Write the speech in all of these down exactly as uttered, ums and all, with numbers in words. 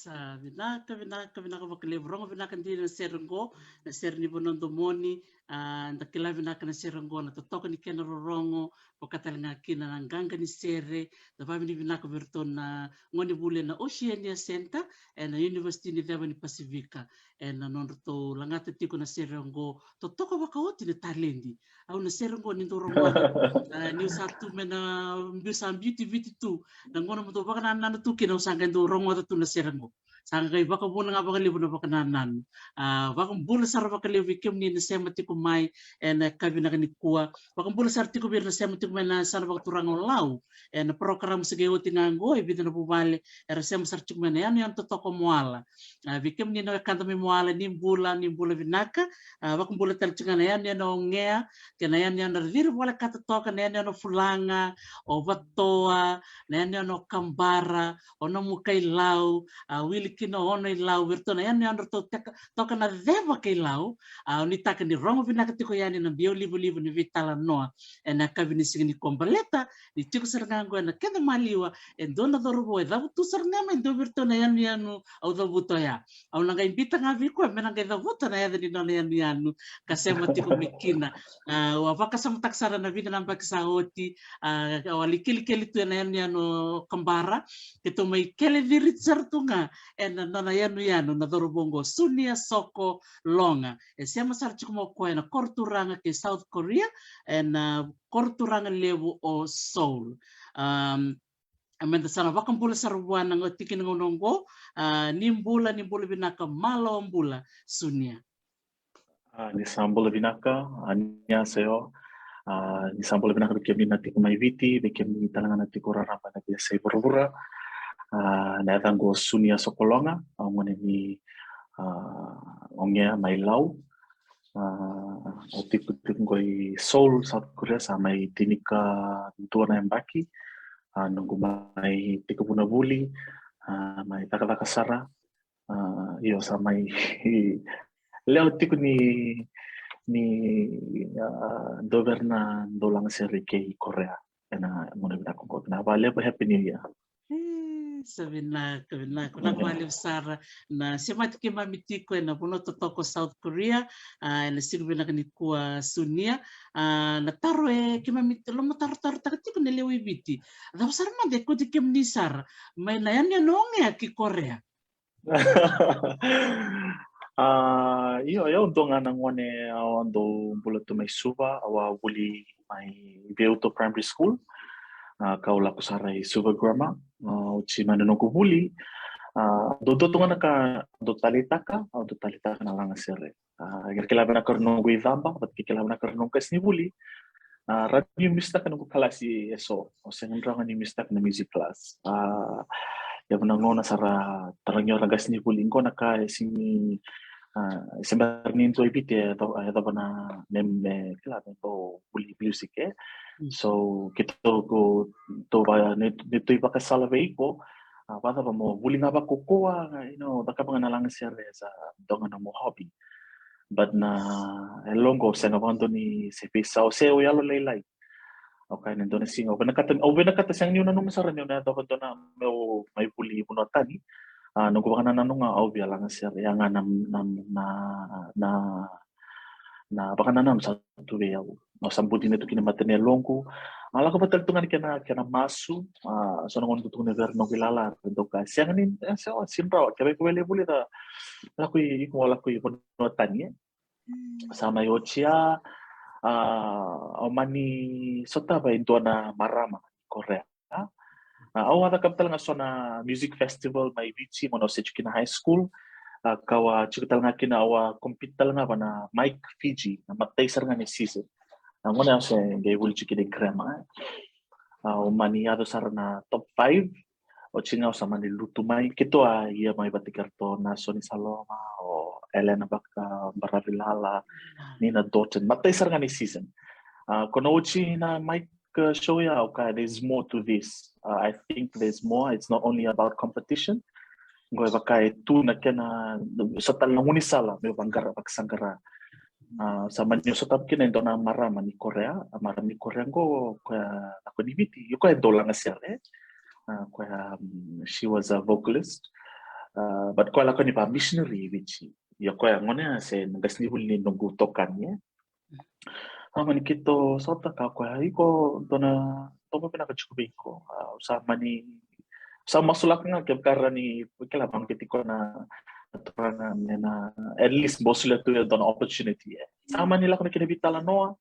Sa vinaka, vinaka, vinaka vakalevu. Rogo vinaka dina na sere qo, na sere ni vanua domoni. A, da kila vinaka na sere qo, na totoka ni kena rorogo, vaka tale ga kina na qaqa ni sere. Da vavinavinaka vei iratou na gone vuli ena Oceania Center, ena University ni Ceva ni Pasifika. Ena nodratou lagata tiko na sere qo, totoka vakaoti na taledi. Au na sere qo ni dau rogoca, a, niu sa tu mai na biu, sa biuti Viti tu. Na gauna mo dau vakanananu tu kina, au sa qai dau rogoca tu na sere qo. Sa qai vakavuna ga vakalevu na vakanananu. A, vakabula sara vakalevu vei kemuni na sema tiko mai ena yakavi vinaka nikua. Vakabula sara tiko vei ira na sema tiko mai na yasana vakaturaga o Lau. Ena parokaramu se qai oti ga qo, e vica na vuvale era sema sara tiko mai na yanuyanu totoka o Moala. A, vei kemuni na wekada mai Moala, ni bula, ni bula vinaka. A, vakabula tale tiko ga na yanuyanu o Gea, kei na yanuyanu era ciri volekata toka, na yanuyanu o Fulaga, o Vatoa, na yanuyanu o Kabara, o Namuka i Lau, a, wili kina o Ono i Lau, vei iratou na yanuyanu ratou teka, toka na Ceva kei Lau. A, au nuitaka ni rogo vinaka tiko yani na biau livaliva ni veitalanoa ena yakavi ni siga nikua, baleta ni tiko sara ga qo ena keda maliwa e dua na cauravou e cavutu sara ga mai dua vei iratou na yanuyanu au cavuta oya. Au na qai biuta ga vei koya me na qai cavuta na yaca ni nona yanuyanu ka sema tiko mai kina. A, au a vakasamataka sara na vica na yabaki sa oti, a, au a lai kelikeli tu ena yanuyanu o Kabara, keitou mai kele ciri sara tu ga ena nona yanuyanu na cauravou qo, Sunia Sokologa. E sema sara tiko mai o koya ena koroturaga kei South Korea, ena koroturaga levu o Seoul. Am, meda sa na vakabula sara vua na tikina gauna oqo. A, ni bula, ni bula vinaka, malo bula, Sunia. A, ni sa bula vinaka, a, ni a se o. A, ni sa bula vinaka vei kemuni na tiko mai Viti, vei kemuni tale ga na tiko raraba na veiyasai vuravura. A, na yacaqu o Sunia Sokologa, au gone ni, a, o Gea mai Lau. A, au tiko, tiko qo i Seoul, South Korea, sa mai tinikadua na yabaki. A, noqu mai tekivu na vuli, a, mai cakacaka sara. A, io, sa mai lewe tiko ni, ni, a, dua vei ira na dau lagasere kei Korea ena gauna vinaka qo. Vinaka vakalevu, Happy New Year. E, sa vinaka, vinaka, vinaka vakalevu sara na semati keimami tiko ena vanua totoka o South Korea, a, ena siga vinaka nikua, Sunia. A, na taro e keimami lomatarotaro taka tiko na lewe i Viti, cava sara mada e kauti kemuni sara mai na yanuyanu o Gea ki Korea? A, io, au dua ga na gone, au a dau bula tu mai Suva, au a vuli mai Veiuto Primary School. A, kau lako sara i Suva Grammar. A, oti mai na noqu vuli, a, dua, dua tu ga na ka au dau taleitaka, au dau taleitaka na lagasere. A, kila vinaka o ira noqu icaba, vata kei kila vinaka o ira noqu qasenivuli. A, ra ni misitaka noqu kalasi eso, au sega ni rawa ni misitaka na music class. A, ia vuna gauna sa ra tarogi au o ira qasenivuli, qo na ka e sega ni, a, e se bera ni dua i Viti e yacova, e yacova na me, me, kila, me bau vuli music, e. Mm. So keitou, keitou va, ni, ni tu ivakasala vei iko, a, vakacava mo vuli ga vakaukauwa, you know, cakava ga na lagasere as a, dua ga nomu hobby. But na, e loqo, sega vakadua ni se veisau, se o yalolailai. Okay, na dua na siga au vinakata, au vinakata, sega niu nanuma sara niu na yacova dua na, meu mai vuli vanua tani. A, noqu vakanananu ga au via lagasere, ia ga na, na, na, na, na vakanananu sa tu vei au. Au sa budina tu kina mata ni yaloqu. A, lako vata tale tu ga na kena, kena masu. A, so na gauna dau tukuna vei ira noqu ilala, dau kaya, sega ni, e, sega, sega ni rawa, kevaka iko wele vuli, lako i, iko lako i vanua tani, e. Sa mai oti ya, a, au mani sotava e dua na marama Korea. A, au a cakava tale ga so na music festival mai Viti, gauna au se tiko kina high school. A, kau a tiko tale ga kina, au a compete tale ga vua na Mike Fiji, na matai sara ga ni season. A, gauna au se qai vuli tiko kina i Grammar. A, au mani yaco sara na top five. Oti ga au sa mani lutu mai, keitou a ia mai vata kei ratou o Nasoni Saloma, o Elena Baka, Baravilala, Nina Dottin, matai sara ga ni season. A, ko na oti na Mike, e, show ya, au kaya, there's more to this. Uh, I think there's more. It's not only about competition. Qo e vaka e tu na kena, sa tale na gaunisala meu vaqara, vakasaqara. A, sa mani sotava kina e dua na marama ni Korea, a marama ni Korea qo, koya lako i Viti, io koya e dau lagasere. A, koya, um, she was a vocalist. Ah, but koya lako ni va missionary i Viti. Ia koya gone ya se na qasenivuli ni noqu tokani, e. A mani keitou sota ka koya, iko dua na tovo vinaka tiko vei iko. Ah, au sa mani, sa masulaka ga kevaka ra ni kila vaqeti iko na, na turaga me na, at least mo solia tu e dua na opportunity, e. Sa mani lako na kena veitalanoa.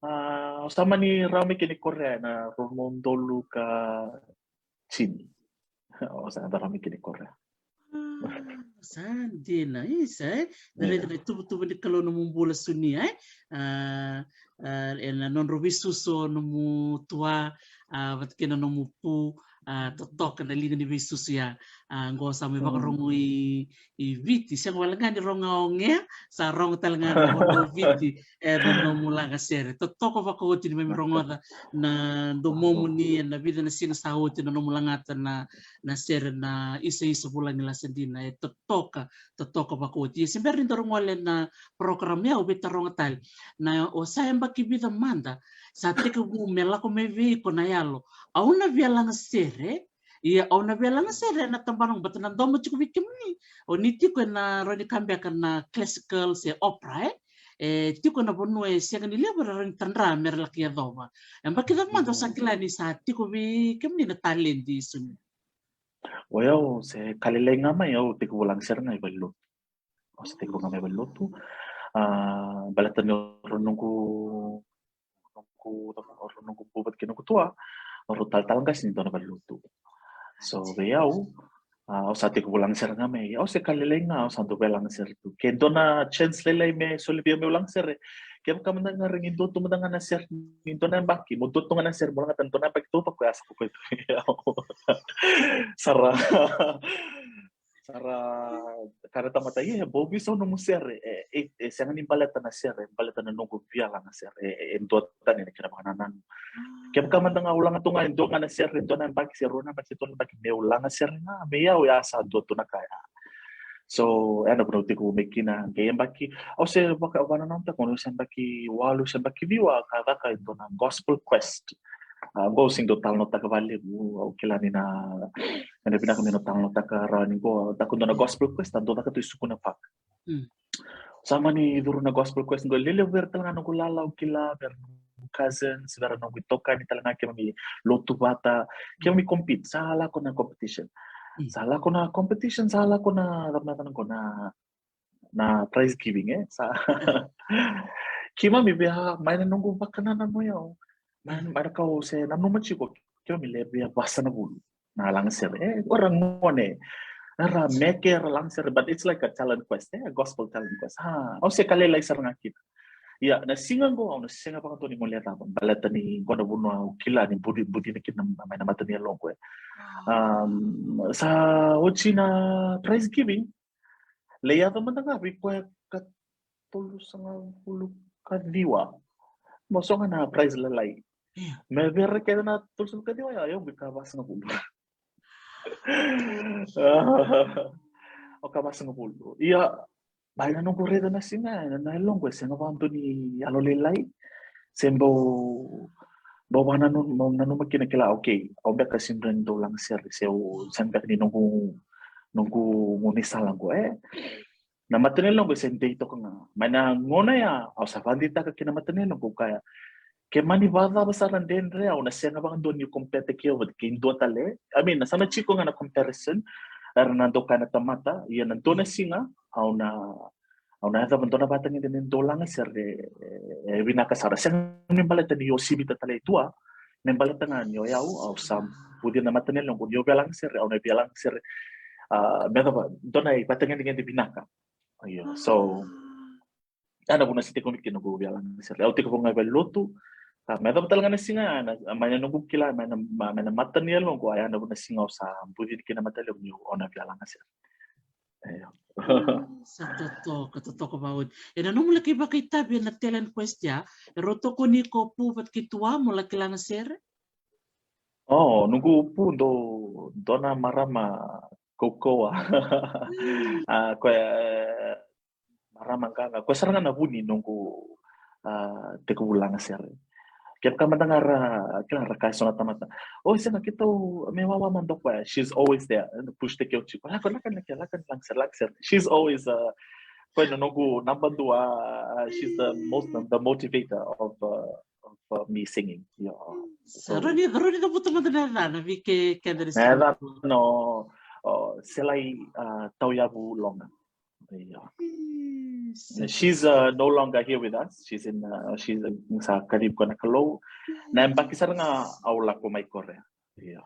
Ah, au sa mani rawa mai kina i Korea ena rua na udolu ka tini. Au sa rawa mai kina i Korea. Ah, sa dina, isa, e. Na raica na ituvatuva ni Kalou nomu bula, Sunia, e. Ah, ah, ena nodrau veisusu o nomu tua, ah, vata kei na nomu pu, ah, totoka na liga ni veisusu ya. Ah, qo sa mai vakarogo i, i Viti, sega wale ga ni rogo o Gea, sa rogo tale ga na vanua o Viti, e, na nomu lagasere. Totoka vakaoti ni mai rogoca na domomuni ena vica na siga sa oti na nomu lagata na, na sere na Isa, Isa Vulagi Lasa Dina, e totoka, totoka vakaoti. Ia se bera ni daru gole na program ya, au veitaroga tale. Na, o sa yabaki vica mada sa tekivu me lako mai vei iko na yalo, au na via lagasere, ia au na via lagasere ena tabana qo, baleta na domo tiko vei kemuni, o ni tiko ena rawa ni kaya beka na classical se opera, e. E tiko na vanua e sega ni levu era rawa ni tadra mera laki yacova. Yabaki vica mada au sa kila ni sa tiko vei kemuni na taledi, Sunia. O yau se ka lailai ga mai au tekivu lagasere ga i valenilotu. Au se tekivu ga mai valenilotu. Ah, baleta ni o rau noqu, noqu, o rau noqu bu vata kei noqu tua, o rau talatala qase ni dua na valenilotu. So vei au, ah, au sa tekivu lagasere ga mai, au se ka lailai ga au sa dau via lagasere tu. Ke dua na chance lailai me soli vei au meu lagasere, kevaka mada ga e rawa ni dua tu mada ga na sere ni dua na yabaki, mo dua tu ga na sere mo lagata na dua na yabaki taucoko, ya sa ko koya tu. Sa ra Sa ra kaya na tamata, ia, bau veisau nomu sere, e, e, e sega ni baleta na sere, baleta na noqu via lagasere, e, e, e duatani na kena vakanananu. Kevaka mada ga au laga tu ga e dua ga na sere, e dua na yabaki se rua na yabaki se tolu na yabaki, meu lagasere ga, me yau ya sa dua tu na ka ya. So, ya na vuna au tekivu mai kina, qai yabaki, au se vaka, vakanananutaka, au se yabaki walu, se yabaki ciwa, ka caka e dua na gospel quest. Ah, qo au sega ni dau talanoataka vakalevu, au kila ni na, ena vinaka meu na talanoataka rawa ni qo, caka dua na gospel quest, a dau caka tu i Sukuna Park. Mm. Sa mani curu na gospel quest qo, lelevu vei ira tale ga noqu lala, au kila, vei ira noqu cousins, vei ira noqu itokani tale ga, keimami lotu vata, keimami compete, sa lako na competition. Mm. Sa lako na competition, sa lako na, na, na, na, na prize giving, e? Sa keimami via, mai na noqu vakanananu o yau. Mai, mai na ka au se nanuma tiko, keimami le via vasagavulu na lagasere. E, o ira gone. Era meke, era lagasere, but it's like a talent quest, e, a gospel talent quest. Ha, au se ka lailai sara ga kina. Ia, na siga qo, au na sega vakadua ni guilecava, baleta ni qo na vanua au kila ni buci, bucina kina mai na mata ni yaloqu, e. Um, sa oti na prize giving, lai yaco mada ga vei koya ka tolusagavulu ka ciwa. Mo so ga na prize lalai. Ia. Me vei ira kece na tolusagavulu ka ciwa ya, o yau qai ka vasagavulu. Au ka vasagavulu. Ia, mai na noqu raica na siga, na, na yaloqu e sega vakadua ni yalolailai. Se bau, bau vakananu, bau nanuma kina kila, okay, au beka sega ni dau lagasere, se au, sega beka ni noqu, noqu gaunisala qo, e. Na mata ni yaloqu e se dei toka ga. Mai na gauna ya, au sa vakadeitaka kina mata ni yaloqu, au kaya, ke mani vakacava sara dredre, au na sega vakadua ni compete kei au vata kei dua tale. I mean, sa na tiko ga na comparison, era na dau kaya na tamata, ia na dua na siga, au na, au na yacova dua na vakatagedegede ni dau lagasere, e, e vinaka sara. Sega ni baleta ni o Sivita tale i tua, me baleta ga ni o yau, au sa buci na mata ni yaloqu, ni o via lagasere, au na via lagasere. Ah, me yacova dua na ivakatagedegede vinaka. Io, so, ya na vuna se tekivu mai kina noqu via lagasere. Au tekivu ga i valenilotu, ka me yacova tale ga na siga, na, mai na noqu kila, mai na, ma-, mai na mata ni yaloqu, ya na vuna siga au sa buci kina na mata ni yaloqu, au na via lagasere. Io. Sa totoka, totoka vakaoti. E na nomu laki vakaitavi ena talent quest ya, e rau tokoni iko o Pu vata kei Tua mo laki lagasere? O, noqu Pu dua, dua na marama kaukauwa. A, koya, e, marama qaqa. Koya sara ga na vu ni noqu, a, tekivu lagasere. Kevaka mada ga ra, kila, ra kaya so na tamata, "O, sega, keitou me wawa mada o koya." She's always there. Push take out, "Lako, lako, lako, lako, lako, lako." She's always, uh, koya na noqu naba dua, uh, she's the most, the motivator of, uh, of, uh, me singing. Yeah. So, rawa ni, rawa ni cavuta mada na yacana vei keda ni sa. Na yacana o, o Selai, uh, Tauyavu Loga. Yeah. She's, uh, no longer here with us. She's in, uh, she's, uh, sa kacivi koya na Kalou. Na yabaki sara ga au lako mai Korea. Yeah.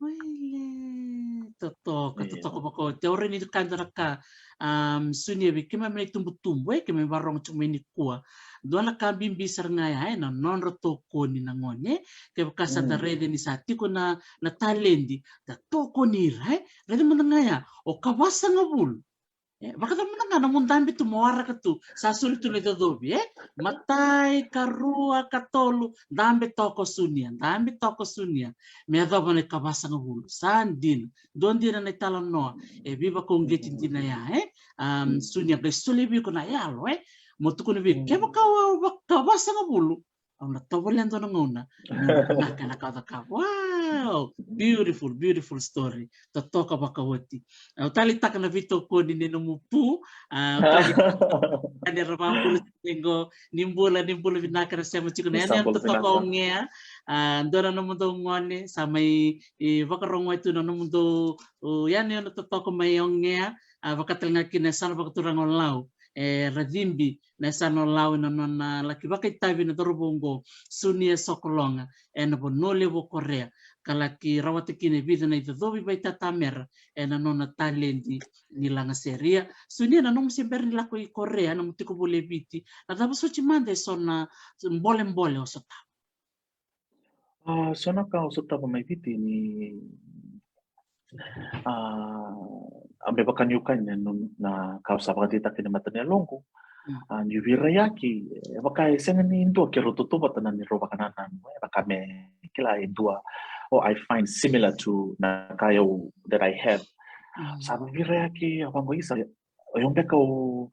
Wele, totoka, totoka vakaoti. Au rawa ni kaya dua na ka, um, Sunia, vei keimami na itubutubu, e, keimami vakarorogo tiko mai nikua. Dua na ka bibi sara ga ya, e, na nodra tokoni na gone. Kevaka sa da raica ni sa tiko na, na taledi, da tokoni ira, e. Raica mada ga ya, o ka vasagavulu. E, vakacava mada ga na nomu dabe tu mo waraka tu, sa soli tu na icocovi, e? Matai, karua, katolu, dabe toka o Sunia, dabe toka o Sunia. Me yacova na ka vasagavulu, sa dina. Dua dina na italanoa, e veivakauqeti dina ya, e? Um, Sunia, qai soli vei iko na yalo, e? Mo tukuna vei iko, kevaka o ka vasagavulu, au na tovolea dua na gauna. Vinaka na ka o cakava. Wow! Beautiful, beautiful story. Totoka vakaoti. Au taleitaka na veitokoni ni nomu pu. A, kani ra vakabula tiko qo. Ni bula, ni bula vinaka na sema tiko na yani, totoka o Gea. A, dua na nomudou gone sa mai, e, vakarogoya tu na nomudou, o, yani na totoka mai o Gea. A, vakatalega kina e sa na vakaturaga o Lau. E, ra cibi na yasana o Lau ena nona laki vakaitavi na cauravou oqo, Sunia Sokologa, ena vanua levu o Korea, ka laki rawata kina e vica na icocovi vaitatamera ena nona taledi ni lagasere. Ia, Sunia, na nomu se bera ni lako i Korea, na nomu tiko voli e Viti, na cava soti mada eso na bolebole o sotava? A, so na ka au sotava mai Viti ni, a, a me vaka niu kaya na, na ka au sa vakadeitaka kina mata ni yaloqu. A, niu veiraiyaki, e vaka e sega ni dua keirau tautauvata na neirau vakanananu, e vaka me kila e dua, or I find similar to na ka au, that I have. Sa veiraiyaki, au vaqo, isa, o yau beka o,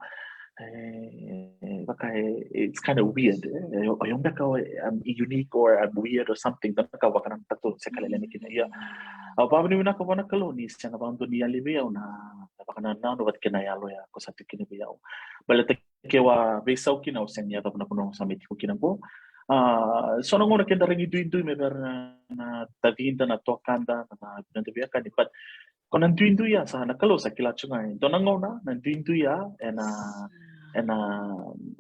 e, vaka e, it's kind of weird, e, o yau beka o, I'm unique or I'm weird or something, da na ka vakanananu tatou se kalele ni kina ia. Au vavinavinaka vua na Kalou ni sega vakadua ni yali vei au na, na vakanananu vata kei na yalo ya ko sa tiko kina vei au. Baleta ke au a veisau kina au sega ni yacova na vanua au sa mai tiko kina qo. A, so na gauna keda rairai duidui me vei ira na, na tacida, na tuakada, na, na vinada veiwekani, but ko na duidui ya sa na Kalou sa kila tu ga. E dua na gauna na duidui ya ena, ena,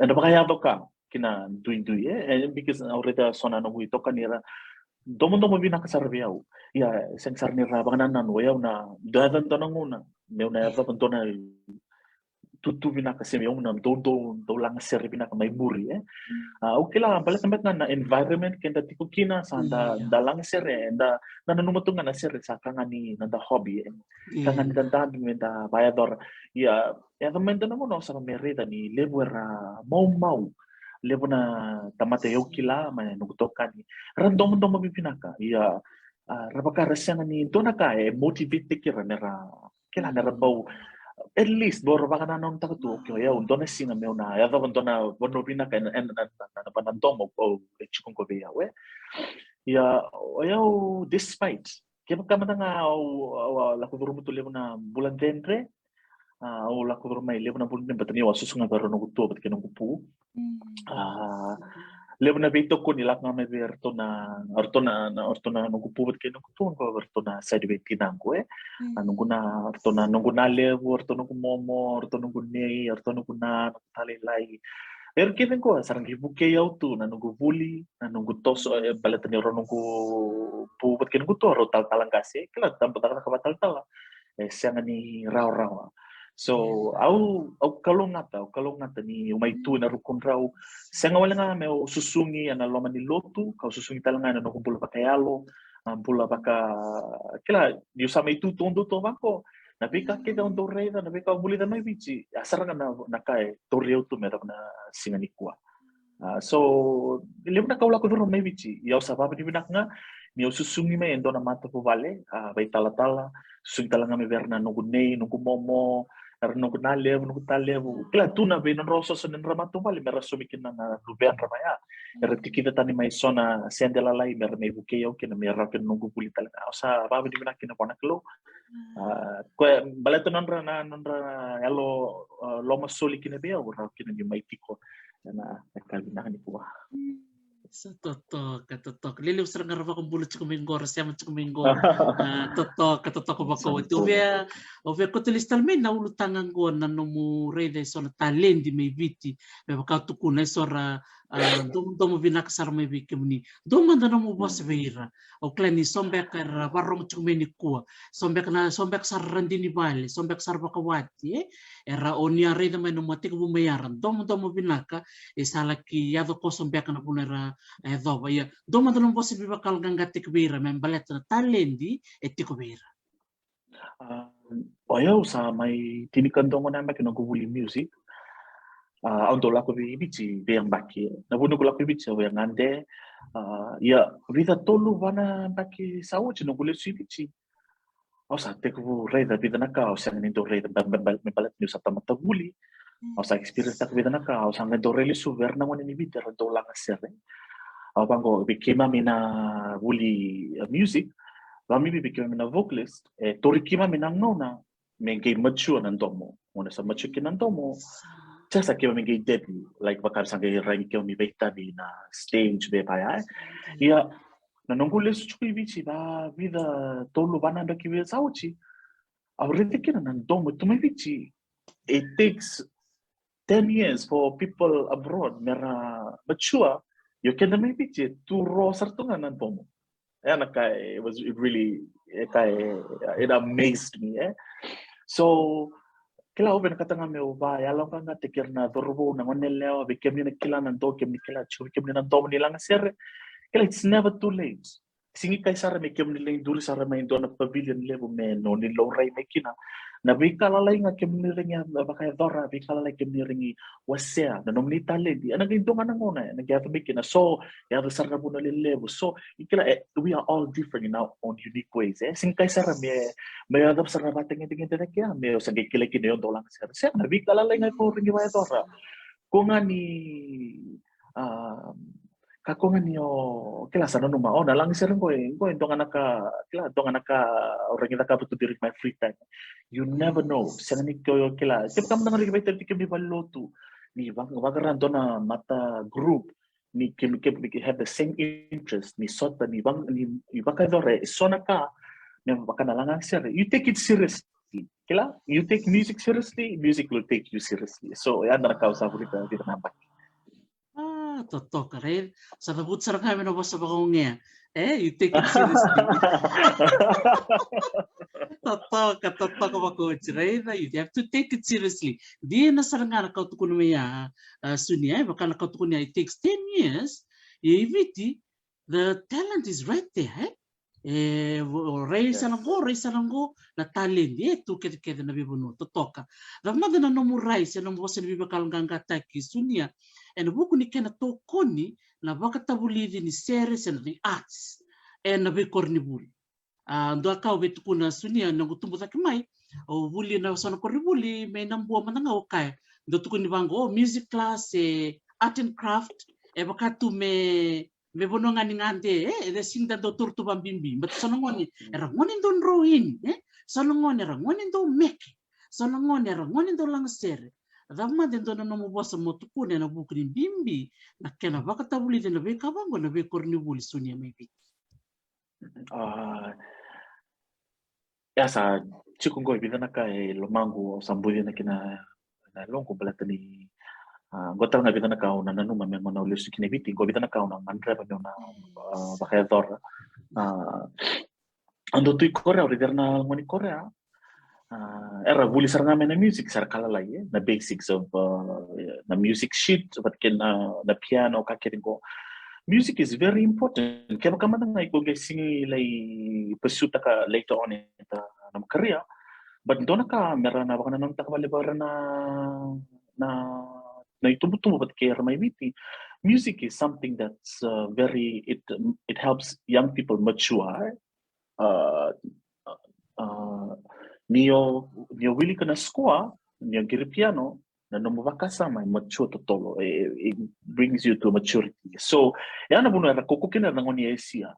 ena vakayaco ka kina duidui, e, e, because au raica so na noqu itokani era domodomo vinaka sara vei au. Ia, sega sara ni ra vakanananu, o yau na dua, yaco dua na gauna meu na yacova dua na tutu vinaka se meu na dou, dou, dou lagasere vinaka mai muri, e. A, au kila baleta beka ga na environment keda tiko kina, sa da, da lagasere, da, da nanuma tu ga na sere sa ka ga ni noda hobby, e. Ka ga ni da dabe me da vakayacora. Ia, yaco mai dua na gauna au sa mai raica ni levu era maumau, levu na tamata e au kila mai noqu itokani, ra domodomo vivinaka. Ia, a, ra vaka ra sega ni dua na ka e motivate-taki ira me ra kila me ra bau, at least bau ra vakanananutaka tu, okay, o yau dua na siga meu na yacova dua na vanua vinaka ena, ena, na, na, na, na domo au e tiko qo vei au, e. Ia, o yau, despite, kevaka mada ga au, au, au lako curuma tu levu na bula dredre, a, au lako curuma mai levu na bula dredre, baleta niu a susu ga vei rau noqu tua vata kei noqu pu. A, levu na veitokoni lako ga mai vei ratou na, ratou na, na, ratou na noqu pu vata kei noqu tua, vei ratou na side vei tinaqu, e. A, noqu na, ratou na, noqu na levu, ratou noqu momo, ratou noqu nei, ratou noqu na, noqu talailai. Era kece qo sa ra qai vukei au tu na noqu vuli, na noqu toso, e, baleta ni rau noqu pu vata kei noqu tua rau talatala qase, kila, cakacaka vatalatala. E sega ni rawarawa. So, au, au kalougata, au kalougata niu mai tu ena rukudrau. Sega wale ga meu susugi ena loma ni lotu, kau susugi tale ga ena noqu bula vakayalo, a, bula vaka, kila, niu sa mai tu, tu, tu, tu vaqo. Na veika kece au dau raica, na veika au vulica mai Viti, a sara ga na, na ka e tauri au tu me yacova na siga nikua. A, so, levu na ka au lako curuma mai Viti, ia au sa vavinavinaka ga niu susugi mai e dua na matavuvale, a, vaitalatala, susugi tale ga mai vei ira na noqu nei, noqu momo, era noqu na levu, noqu ta levu. Kila tu na vei nodra ososo ni nodra matavuvale me ra saumi kina na luvedra mai ya. Era tikica tani mai so na sede lalai me ra mai vukei au kina me rawa kina noqu vuli tale ga. Au sa vakavinavinaka kina vua na Kalou. A, koya baleta nodra na nodra yalo, a, lomasoli kina vei au, rawa kina ni mai tiko ena ka vinaka nikua. Sa totoka, totoka. Lelevu sara ga ra vakabula tiko mai qo, ra sema tiko mai qo. A, totoka, totoka vakaoti. Ovea, ovea koto lesi tale mai na ulutaga qo na nomu raica eso na taledi mai Viti. Me vaka tukuna eso ra, a, domodomo vinaka sara mai vei kemuni. Dou mada nomu vosa vei ira. Au kila ni so beka era vakarorogo tiko mai nikua. So beka na, so beka sara ra dini vale, so beka sara vakawati, e? Era o ni a raica mai nomu a tekivu mai ara. Domodomo vinaka, e sa laki yaco koso beka na vuna era a yacova. Ia, dou mada nomu vosa veivakayaloqaqataki vei ira me baleta na taledi e tiko vei ira. A, o yau sa mai tinikadogo na yabaki noqu vuli music. A, au dau lako vei Viti veiyabaki. Na vuna noqu lako i Viti au via gade. A, ia, vica tolu va na yabaki sa oti noqu lesu i Viti. Au sa tekivu raica vica na ka au sega ni dau raica me baleta niu sa tamata vuli. Au sa experience taka vica na ka au sa qai dau raica lesu vei ira na gone ni Viti era dau laga sere. Au vaqo, vei keimami na vuli, a, music, vamivi vei keimami na vocalist, e tauri keimami na gauna me qai mature na domo. Gauna sa mature kina na domo, sa sa keimami qai debut, like, vaka sa qai raici keimami veitavi na stage vei vaya, e. Ia, na noqu lesu tiko i Viti va vica, tolu va na yabaki vei sa oti, au raica kina na domo tu mai Viti, it takes ten years for people abroad me ra mature. Io keda mai Viti e tu ro sara tu ga na domo. E na ka, it was, it really, e ka, it amazed me, e. So kila, au vinakata ga meu vakayaloqaqataki ira na cauravou, na gone yalewa, vei kemuni na kila na domo, kemuni kila tiko, vei kemuni na domo ni laga sere. Kila, it's never too late. Sega ni kai sara me kemuni lai duri sara mai dua na pavilion levu me nomuni laurai mai kina. Na veika lalai ga kemuni rawa ni vakayacora, veika lalai kemuni rawa ni wasea, na nomuni taledi. Ena qai dua ga na gauna ena qai yaco mai kina. So yaco sara na vuna lelevu. So, kila, e, we are all different in our own unique ways, e. Sega ni kai sara me, me yaco sara na vatagedegede cake ya me o sa qai kila kina o dau laga sere. Sega, na veika lalai ga ko rawa ni vakayacora. Ko ga ni, a, ka ko ga ni o, kila, sa nanuma, o na laga sere qo e, qo e dua ga na ka, kila, dua ga na ka au rawa ni cakava tu during my free time. You never know. Sega ni ko, kila, kevaka mada ga rawa ni vakaitavi kemuni valenilotu, ni vaka, vakarau dua na mata group, ni kemuni, kemuni have the same interest, ni sota, ni vaka, ni, ni vakayacora e so na ka me vaka na laga sere. You take it seriously. Kila, you take music seriously, music will take you seriously. So ya na ka au sa vulica vei ira na yabaki. A, totoka, raica. Sa cavuta sara ga me na vosa vakaogea. E, you take it seriously. Totoka, totoka vakaoti, raica. You have to take it seriously. Dina sara ga na ka o tukuna mai ya, a, Sunia, e, vaka na ka o tukuna ya, it takes ten years. Ia i Viti, the talent is right there, e? E, vo-, rai sa na qo, rai sa na qo, na taledi e tu kecekece na veivanua, totoka. Cava mada na nomu rai se nomu vosa ni veivakayaloqaqataki, Sunia, ena vuku ni kena tokoni na vakatavulici ni sere se na the arts ena veikoronivuli? A, dua ka au via tukuna, Sunia, noqu tubu cake mai, au vuli ena so na koronivuli mai Nabua mada ga, au kaya, dau tukuni vaqo, o, music class, e, art and craft, e vaka tu me me vanua ga ni gade, e, e sega ni da dau taura tu vakabibi. But so na gone era gone dau drawing, e? So na gone era gone dau meke. So na gone era gone dau laga sere. Cava mada e dua na nomu vosa mo tukuna ena vuku ni bibi na kena vakatavulici na veika vaqo na veikoronivuli, Sunia, mai Viti? A, ia, sa tiko qo e vica na ka e lomaqu, au sa bucina kina na yaloqu baleta ni, a, qo tale ga e vica na ka au na nanuma me gauna au lesu kina i Viti, qo e vica na ka au na gadreva meu na, a, vakayacora. A, au dau tu i Korea, au raici ira na gone ni Korea. A, era vuli sara ga mai na music, sa ra ka lalai, e, na basics of, a, na music sheet, vata kei na, na piano, ka kece qo. Music is very important. Kevaka mada ga iko qai sega ni lai pursue-taka later on ena nomu career, but dua na ka me ra na vakanananutaka vakalevu ira na, na, na itubutubu vata kei ira mai Viti. Music is something that's, uh, very, it, it helps young people mature, e? A, a, ni o, ni o wilika na score, ni o qiri piano, na nomu vakasama e mature totolo, e, it brings you to maturity. So e ya na vuna era kaukaua kina na gone ni Esia.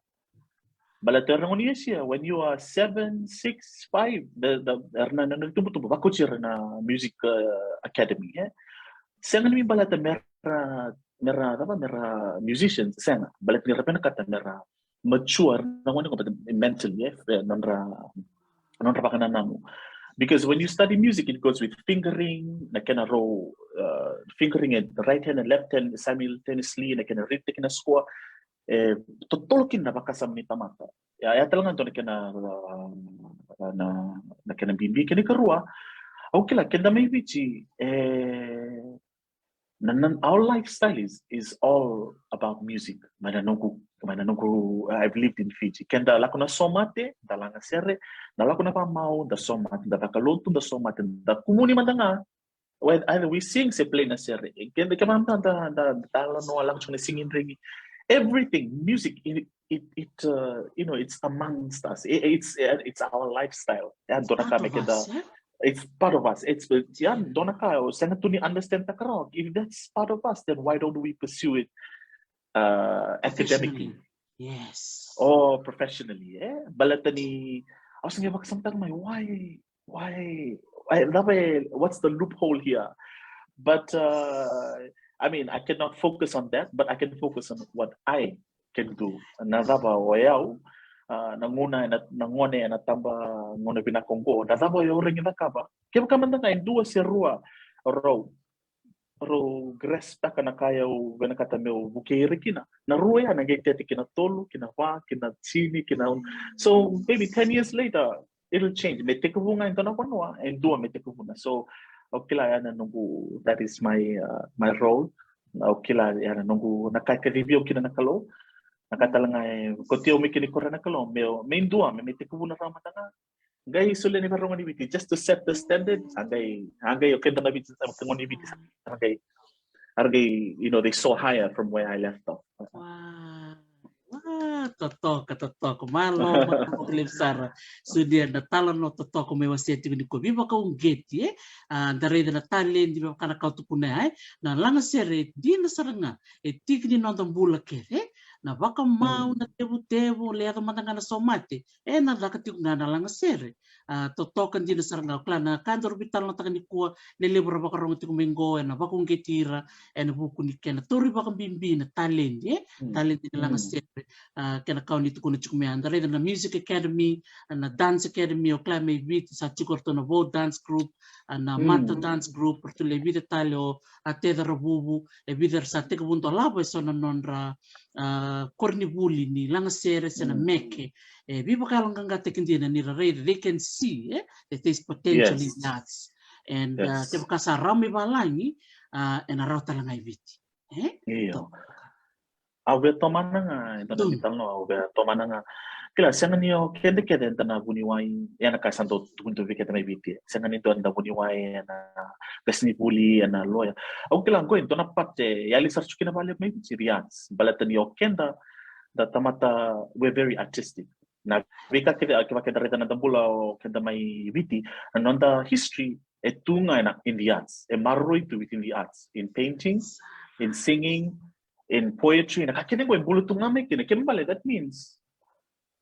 Baleta era gone ni Esia, when you are seven, six, five, the, the, era na, na, na tubutubu, vakauci ira na music, uh, academy, e? Sega ni baleta mera, mera, cava, mera musicians, sega. Baleta ni ra vinakata mera mature na gone qo, baleta mentally, e? Nodra, nodra vakanananu. Because when you study music, it goes with fingering, na kena rau, uh, fingering e right hand and left hand simultaneously, na kena ritaki na score. E totolo kina na vakasama ni tamata. Ya, ya tale ga dua na kena, uh, na, na kena bibi. Kena ikarua, au kila keda mai Viti, e, na, na, our lifestyle is, is all about music. Mai na noqu, mai na noqu, I've lived in Fiji. Keda lako na somate, da laga sere, da lako na vamau, da somate, da vakalotu, da somate, da kumuni mada ga. Whether either we sing se play na sere. Keda kemada da, da, da talanoa, lako tiko na sigidrigi. Everything, music, it, it, it, uh, you know, it's amongst us. It, it's, it's our lifestyle. Ya dua na ka me keda, it's part of us. It's, ya dua na ka o sega tu ni understand taka rawa. If that's part of us, then why don't we pursue it, uh, academically? Yes. Or professionally, e? Baleta ni, au sega ni vakasamataka mai, why, why, why, cava e, what's the loophole here? But, uh, I mean, I cannot focus on that, but I can focus on what I can do. Na cava o yau, uh, na gauna, na, na gone ena taba, gauna vinaka oqo, na cava o yau rawa ni cakava. Kevaka mada ga e dua se rua rau, rau grasp taka na ka au vinakata meu vukei ira kina. Na rua ya na qai tete ki na tolu, ki na va, ki na tini, ki na, so maybe ten years later, it'll change. Me tekivu ga e dua na vanua, e dua me tekivuna. So au kila ya na noqu, that is my, uh, my role. Au kila ya na noqu, na ka e kacivi au kina na Kalou. Na ka tale ga e kauti au mai kina, ni korea na Kalou, meu, me dua, me, me tekivuna rawa mada ga. Qai solia ni vei ira na gone ni Viti, just to set the standard. A qai, a qai o keda na Viti, na gone ni Viti, a qai, a qai, you know, they soar higher from where I left off. Wow. Wow, totoka, totoka. Malo, malo, levu sara. So dia na talanoa totoka me wasea tiko nikua, veivakauqeti, e? A, da raica na taledi, me vaka na ka o tukuna ya, e? Na lagasere e dina sara ga e tiki ni noda bula kece, e? Na vakamau, na tevutevu, le yaco mada ga na somate, e na caka tiko ga na lagasere. A, totoka dina sara ga. Au kila na ka daru veitalanoataka nikua, le levu ra vakarogo tiko mai qo, ena vakauqeti ira ena vuku ni kena tauri vakabibi na taledi, e? Taledi ni lagasere. A, kena ka o ni tukuna tiko mai, da raica na Music Academy, na Dance Academy, au kila mai Viti sa tiko ratou na Vou Dance Group, a, na Mata Dance Group, ratou le vica tale o, a, Tece Ravuvu, e vica era sa tekivu dolava eso na nodra, a, koronivuli ni lagasere se na meke. E veivakayaloqaqataki dina ni ra raica, they can see, e, that there's potential in the arts. And, a, kevaka sa rawa mai valagi, a, ena rawa tale ga i Viti. E? Io. Au via tomana ga e dua na veitalanoa, au via tomana ga. Kila, sega ni o keda kece eda na vuniwai ena ka sa dau tukuni tu vei keda mai Viti. Sega ni dua eda vuniwai ena qasenivuli, ena loya. Au kila qo e dua na part e yali sara tiko kina vale mai Viti, the arts. Baleta ni o keda, da tamata, we're very artistic. Na veika kece, kevaka keda raica na noda bula o keda mai Viti, na noda history e tu ga ena, in the arts. E maroroi tu within the arts, in painting, in singing, in poetry, na ka kece qo e bula tu ga mai kina. Kena ibalebale, that means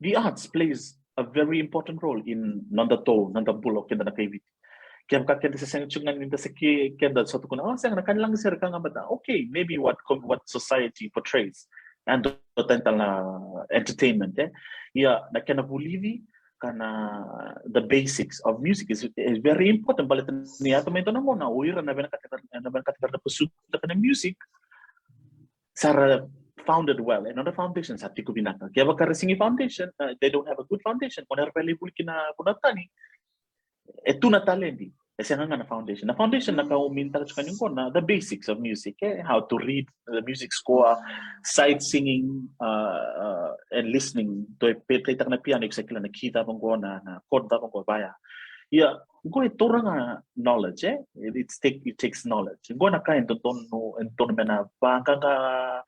the arts plays a very important role in nodatou, noda bula o keda na kai Viti. Kevaka keda se sega tiko ga ni da se ki, keda sa tukuna, o, sega, na ka ni lagasere ka ga mada. Okay, maybe what co-, what society portrays. And the, the entertainment, e? Ia, na kena vulici, ka na, the basics of music is, is very important. Baleta ni yaco mai dua na gauna, o ira na vinakata, na vinakata na pursuit ka na music, sa ra founded well, e nodra foundation sa tiko vinaka. Kevaka ra sega ni foundation, uh, they don't have a good foundation, o na ra via lai vuli ki na vanua tani, e tu na taledi, e sega ga na foundation. Na foundation na ka au meantaka tiko ni qo na the basics of music, e? How to read the music score, sight singing, uh, uh, and listening. Dou play-taka na piano, iko sa kila na key cava qo, na, na chord cava qo, vaya. Ia, qo e taura ga knowledge, e? It, it's take, it takes knowledge. Qo na ka e dodonu, e dodonu me na vaqaqa,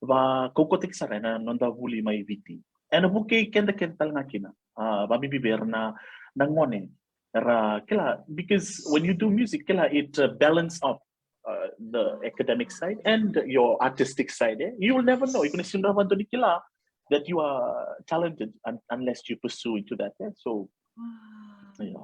vakaukauataki sara ena noda vuli mai Viti. Ena vukei keda kece tale ga kina. A, vabibi vei ira na, na gone. Era kila, because when you do music, kila, it uh, balance up uh, the academic side and your artistic side. Eh? You will never know. Iko na sega ni rawa ni kila that you are talented un unless you pursue into that. Eh? So, yeah.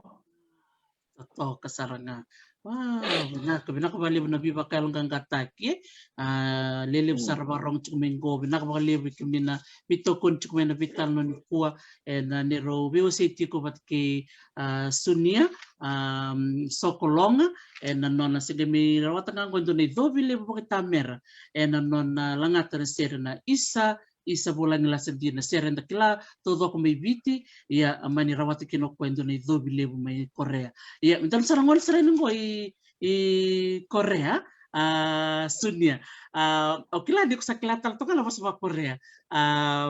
Totoka sara ga. Wow, vinaka, vinaka vakalevu na veivakayaloqaqataki. A, lelevu sara vakarogo tiko mai qo, vinaka vakalevu i kemuni na veitokoni tiko mai na veitalanoa nikua, ena neirau veiwasei tiko vata kei a Sunia a Sokologa, ena nona se qai mai rawata ga qo e dua na icovi levu vakaitamera, ena nona lagata na sere na Isa Isa Volagi Lasadi, na sere eda kila taucoko mai Viti. Ia a mani rawata kina o koya e dua na icovi levu mai Korea. Ia me daru sa na gole sara yani qo i, i Korea. A Sunia, a au kila ni ko sa kila tale toka na vosa vakaKorea. A,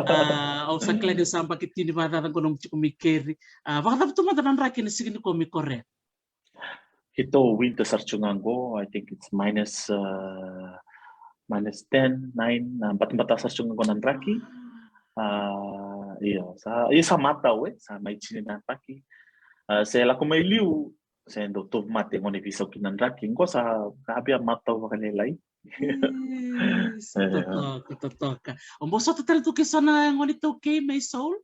a au sa kila ni sa baki tini vakacaca qo nomu tiko mai keri. A vakacava tu mada na draki ena siga nikua mai Korea? Keitou winter sara tu ga qo, I think it's minus uh, minus ten, nine, na batabata sara tu ga qo na draki. A io, sa io sa matau e, sa mai tini na draki. A se lako mai liu se dau tovu mate gone veisau kina na draki. Qo sa ka via matau vakalailai. Totoka, totoka. O bau sota tale tu ke so na gone taukei mai Seoul?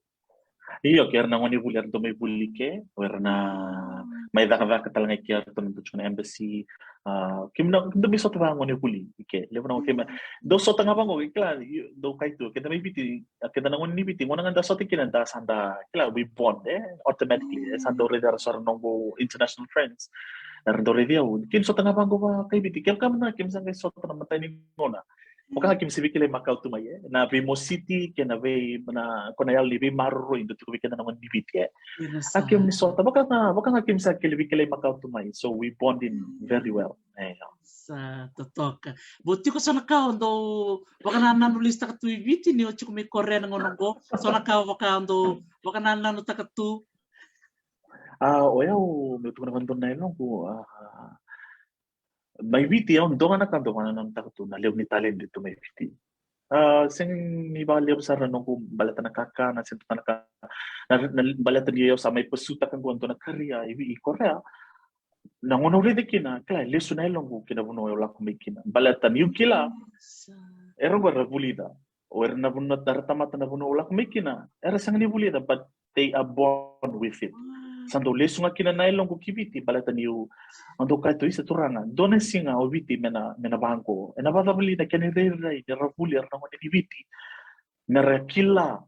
Io, ke era na gone vuli, era dau mai vuli ke, o era na mai cakacaka tale ga i ke, era dau na dau tiko na embassy. A kemuni na dau mai sota vaka gone vuli i ke, levu na gone kemuni dau sota ga vaqo, kila, dau kai tu keda mai Viti, keda na gone ni Viti, gona ga da sota kina da sa da kila, we bond e automatically. E sa dau raici era so era noqu international friends, era dau raici au, kemuni sota ga vaqo vaka i Viti. Kevaka mada kemuni sa qai sota na matai ni gauna, vaka ga kemuni se veikilai makau tu mai e, na veimositi kei na vei na kona yalo ni veimaroroi dau tiko vei keda na gone ni Viti e. A kemuni sota vaka ga, vaka ga kemuni sa kele veikilai makau tu mai, so we bond in very well. E, sa totoka. Bau tiko so na ka o dau vakanananu lesu taka tu i Viti ni o tiko mai Korea na gauna qo? So na ka o vaka o dau vakanananu taka tu? A o yau meu tukuna vakadua na yaloqu, a mai Viti au dua ga na ka dau vakanananu taka tu na levu ni talent tu mai Viti. A sega ni vakalevu sara na noqu baleta na kakana se dua na ka, na baleta ni au sa mai pursue taka qo e dua na career i Korea. Na gauna au raica kina, kila, e lesu na yaloqu ki na vanua au lako mai kina. Baleta niu kila era qo era vulica, o ira na vanua era tamata na vanua au lako mai kina, era sega ni vulica, but they are born with it. Sa dau lesu ga kina na yaloqu ki Viti baleta niu, au dau kaya tu, isa turaga, dua na siga o Viti me na, me na vaqo. Ena vakacava li na kena irairai ni ra vuli era na gone ni Viti me ra kila?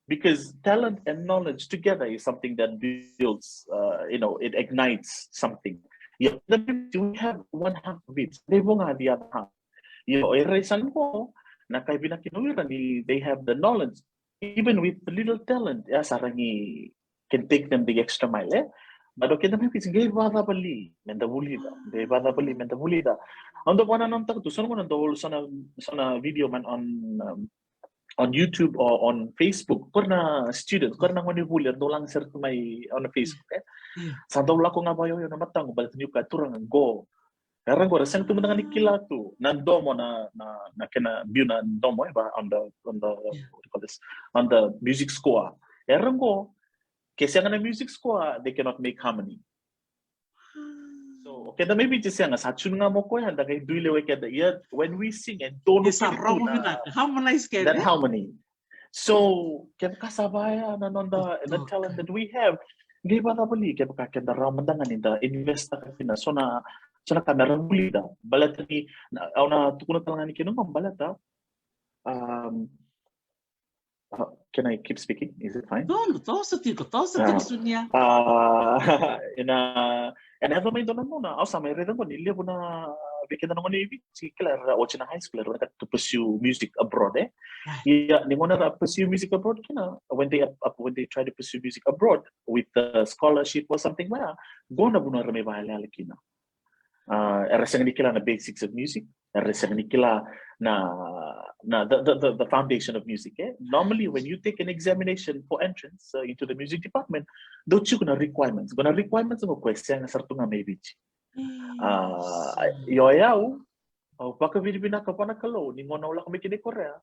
Because talent and knowledge together is something that builds, uh, you know, it ignites something. Yeah, the, we have one half of it. They won't have the other half. Io, e rai sara qo na ka e vinaka kina o ira ni they have the knowledge, even with the little talent, e a sara ni can take them the extra mile e. But o keda mai Viti qai vakacava li me da vulica, qai vakacava li me da vulica. Au dau vakanananutaka tu so na gauna dau so na, so na video man on, um, on YouTube or on Facebook, ko ira na students, ko ira na gone vuli era dau laga sere tu mai on Facebook e. Sa dau lako ga vakaioio na mataqu baleta niu kaya, turaga, qo era qo era sega tu mada ga ni kila tu na domo, na, na, na kena biu na domo e va on the, on the, what do you call this, on the music score. Era qo ke sega na music score, they cannot make harmony. So o keda mai Viti sega, sa tune ga mo koya, da qai dui lewe keda. Ia when we sing e donu kina tu na harmonize keda, that harmony. So kevaka sa vaya na noda, the talent that we have, qai vakacava li kevaka keda rawa mada ga ni da invest taka kina so na, so na ka me ra vulica. Baleta ni au na tukuna tale ga ni kina qo baleta, um, uh, can I keep speaking? Is it fine? Toso tiko, toso tiko, Sunia. Ena, ena yaco mai dua na gauna au sa mai raica qo ni levu na vei keda na gone i Viti, kila, era oti na high school era vinakata to pursue music abroad e. Ia ni gauna era pursue music abroad kina, when they, when they try to pursue music abroad with the scholarship or something, vaya qo na vanua era mai vakayalayala kina. A era sega ni kila na basics of music, era sega ni kila na, na the, the, the foundation of music e. Normally when you take an examination for entrance, uh, into the music department, dau tiko na requirements. Qo na requirements qo e sega sara tu ga mai Viti. A io, o yau au vakavinavinaka vua na Kalou ni gauna au lako mai kina i Korea,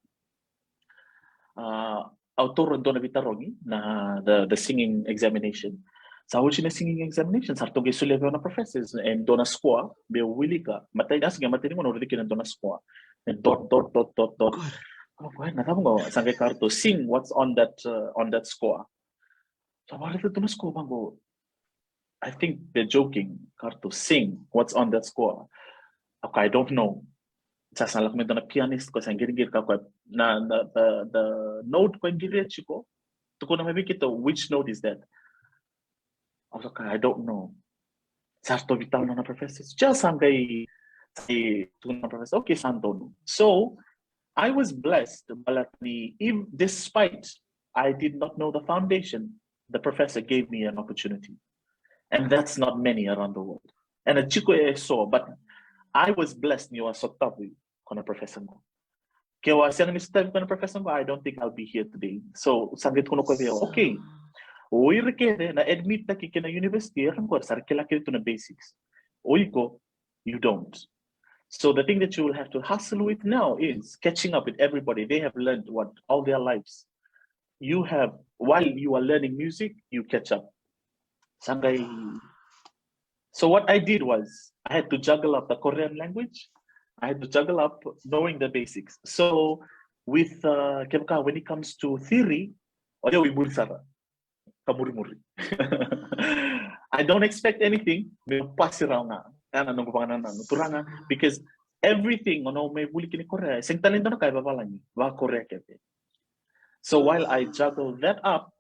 a au taura e dua na veitarogi, na the, the singing examination. Sa oti na singing examination, sa ratou qai solia vei au na professors e dua na score meu wilika. Matai, a sa qai matai ni gauna au raica kina e dua na score, e dot dot dot dot dot. Au qai, na cava qo? Sa qai kaya ratou, "Sing what's on that, uh, on that score." Sa vakaraica tu na score, vaqo, "I think they're joking." Kaya ratou, "Sing what's on that score." Okay, I don't know. Sa sa lako mai dua na pianist, koya sa qiriqiri, kaya o koya, "Na, na, the, the note koya e qiria tiko, tukuna mai vei keitou, which note is that?" Au sa kaya, "I don't know." Sa ratou veitalanoa na professor. Just sa qai, sa qai tukuna na professor, "Okay, sa donu." So I was blessed, baleta ni, if, despite I did not know the foundation, the professor gave me an opportunity. And that's not many around the world. And a tiko eso, but I was blessed ni au a sotavi koya na professor qo. Ke au a sega ni sotavi koya na professor qo, I don't think I'll be here today. So sa qai tukuna o koya vei au, "Okay, o ira kece na admit taki ki na university, era qo sa ra kila kece tu na basics. O iko, you don't. So the thing that you will have to hustle with now is catching up with everybody. They have learned what all their lives. You have, while you are learning music, you catch up." Sa qai, so what I did was, I had to juggle up the Korean language. I had to juggle up knowing the basics. So with, uh, kevaka, when it comes to theory, o yau i muri sara, ka murimuri. I don't expect anything, meu pasi rawa ga. Ya na noqu vakanananu, Turaga, because everything o na, o mai vuli kina i Korea, e sega tale ni dua na ka e vavalagi, vaka-Korea kece. So while I juggle that up,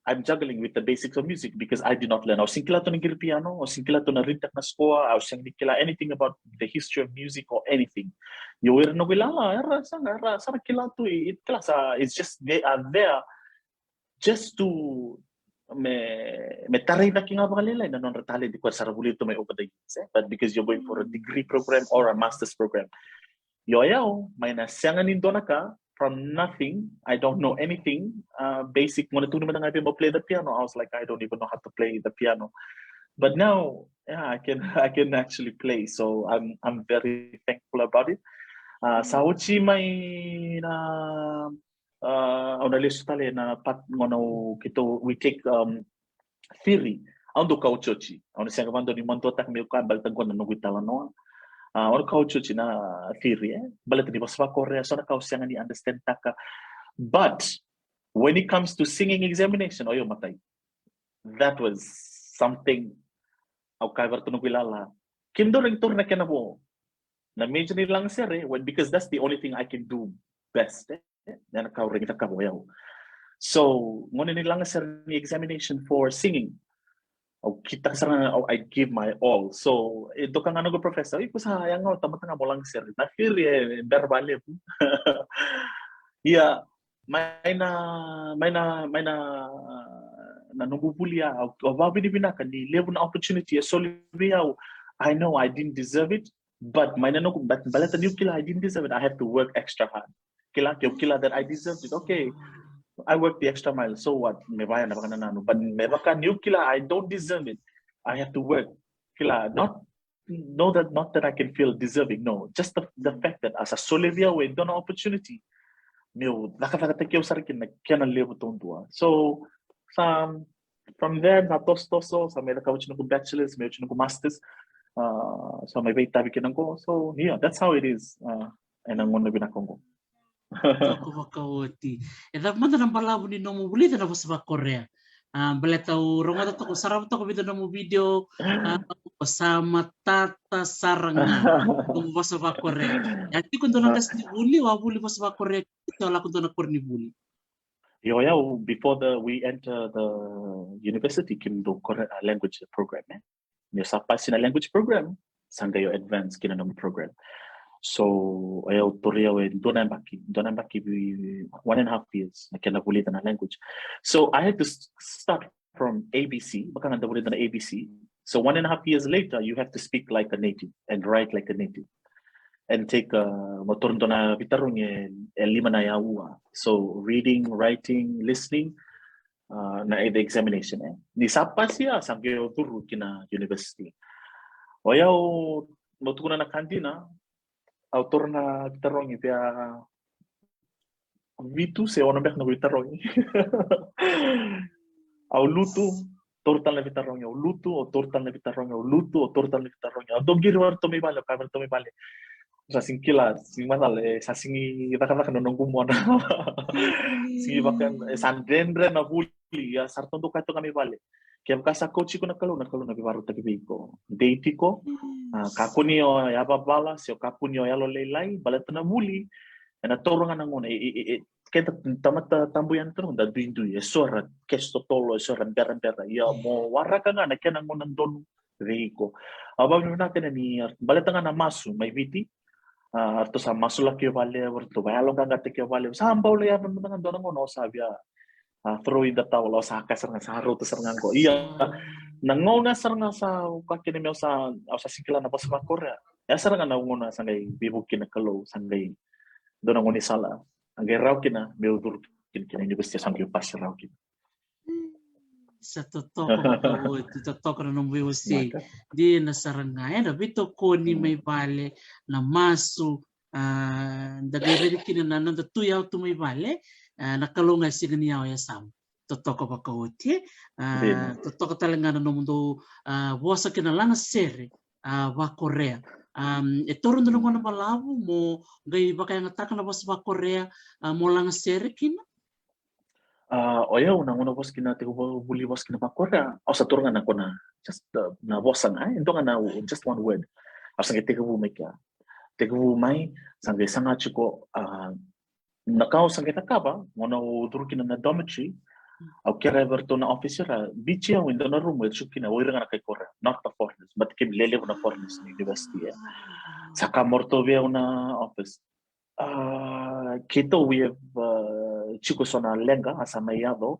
I'm juggling with the basics of music because I did not learn. Au sega ni kila tu na qiri piano, au sega ni kila tu na ritaka na score, au sega ni kila anything about the history of music or anything. Io, ira noqu ilala, era sa, era sa na kila tu, i, i kila sa, it's just, they are there just to, me, me tarai cake ga vakalailai na nodra talent, koya sa ra vulica tu mai over the years, eh? But because you're going for a degree program or a master's program. Io, o yau, mai na sega ni dua na ka, from nothing, I don't know anything, uh, basic, gauna tukuni mada ga vei au mo play the piano, I was like, "I don't even know how to play the piano." But now, yeah, I can, I can actually play, so I'm, I'm very thankful about it. Uh, sa oti mai na, uh, au na lesu tale na part gauna keitou, we take, um, theory. Au dau kauchochi. Au na sega vakadua ni maduataka meu kaya baleta qo na noqu italanoa. Ah, au na kauchochi na theory, eh? Baleta ni vosa vaka-Korea, so na ka au sega ni understand taka. But when it comes to singing examination, o yau matai. That was something au kaya vei iratou noqu ilala. Kemudou rawa ni taura na kena vo na major ni lagasere, well, because that's the only thing I can do best, eh? Na ka au rawa ni cakava o yau. So gauna ni lagasere ni examination for singing, au kitaka sara ga, au, I give my all. So e doka ga noqu professor, "Iko sa yaga, tamata ga mo lagasere." Na theory e bera vakalevu. Ia, mai na, mai na, mai na, na noqu vuli ya, au, au vakavinavinaka ni levu na opportunity e soli vei au. I know I didn't deserve it, but mai na noqu, but baleta niu kila I didn't deserve it, I have to work extra hard. Kila, keu kila that I deserved it. Okay, I worked the extra mile. So what? Me vaya na vakanananu. But me vaka niu kila I don't deserve it, I have to work. Kila, not, know that, not that I can feel deserving. No, just the, the fact that a sa soli vei au e dua na opportunity, meu cakacakataki au sara kina na kena levu taudua. So sa, from there, na tosotoso, sa mai cakava oti noqu bachelors, mai oti noqu masters. Uh, sa mai veitavi kina qo. So yeah, that's how it is. Uh, ena gauna vinaka qo. Toka vakaoti. E cava mada na balavu ni nomu vulica na vosa vaka-Korea? Ah, baleta au rogoca toka, au sarava toka vei ira na nomu video, ah, o sa matata sara ga nomu vosa vaka-Korea. E a tiko dua na qasenivuli, o a vuli vosa vaka-Korea, o a lako dua na koronivuli. Io, o yau, before the, we enter the university, keimami dau Korea, uh, language program, eh? Ni o sa pasi na language program, sa qai o advance ki na nomu program. So o yau, tauri au e dua na yabaki, dua na yabaki, one and a half years na kena vulica na language. So I had to s-, start from A B C, vaka ga da vulica na A B C. So one and a half years later, you have to speak like a native and write like a native. And take, uh, mo taura dua na veitarogi e, e lima na aua. So reading, writing, listening, uh, na, the examination, eh. Ni sa pasi ya, sa qai o curu ki na university. O yau, mo tukuna na ka dina, au taura na veitarogi via vitu se ono beka na veitarogi. Au lutu, Taura tale na veitarogi, au lutu, au taura tale na veitarogi, au lutu, au taura tale na veitarogi. Au dau qiri vei ratou mai vale, au kaya vei ratou mai vale, sa sega ni kila, sega ni macala, e, sa sega ni cakacaka na noqu mona. Sega ni vaka, e, sa dredre na vuli. Ia sa ratou dau kaya toka mai vale, kevaka sa kauti iko na Kalou, na Kalou na veivakarautaki vei iko. Dei tiko, a, kakua ni o yavavala se o kakua ni o yalolailai, baleta na vuli ena taura ga na gauna. E, e, e, e, keda tamata tabu yani tu na gauna da duidui, e so era kesi totolo, e so era berabera. Ia mo waraka ga na kena gauna donu vei iko. Au vakavinavinaka kina ni, baleta ga na masu mai Viti, a, ratou sa masulaki au vakalevu, ratou vakayaloqaqataki au vakalevu. Sa bau lai yaco mada ga dua na gauna au sa via, a, throw in the towel, au sa kaya sara ga, sa rauta sara ga qo. Ia, na gauna sara ga sa, au kaya kina meu sa, au sa sega ni kila na vosa vakaKorea. Ia sara ga na gauna sa qai veivuke kina na Kalou, sa qai dua na gaunisala, a qai rawa kina meu curu kina ki na university, sa qai pasi rawa kina. Sa totoka vakaoti, totoka na nomu veiwasei. Dina sara ga, ena veitokoni mai vale, na masu, a, da qai raica kina na noda tu yau tu mai vale, a, na Kalou ga e sega ni yau e yasamu. Totoka vakaoti, a, totoka tale ga na nomudou, a, vosa kei na lagasere, a, vakaKorea. A, e taura dua na gauna balavu mo qai vakayagataka na vosa vakaKorea, a, mo lagasere kina? A, o yau na gauna vosa kina, tekivu vuli vosa kina vakaKorea, au sa taura ga na kona, just, a, na vosa ga, e dua ga na, just one word. Au sa qai tekivu mai kea. Tekivu mai, sa qai saga tiko, a, na ka au sa qai cakava, gauna au curu kina na dormitory, au kerea vei ratou na office, era biuti au e dua na rumu e tiko kina o ira ga na kai Korea, not the foreigners, but kemi lelevu na foreigners na university, e. Sa kaya mai o ratou vei au na office, a, keitou, we have, a, tiko so na leqa, a, sa mai yaco,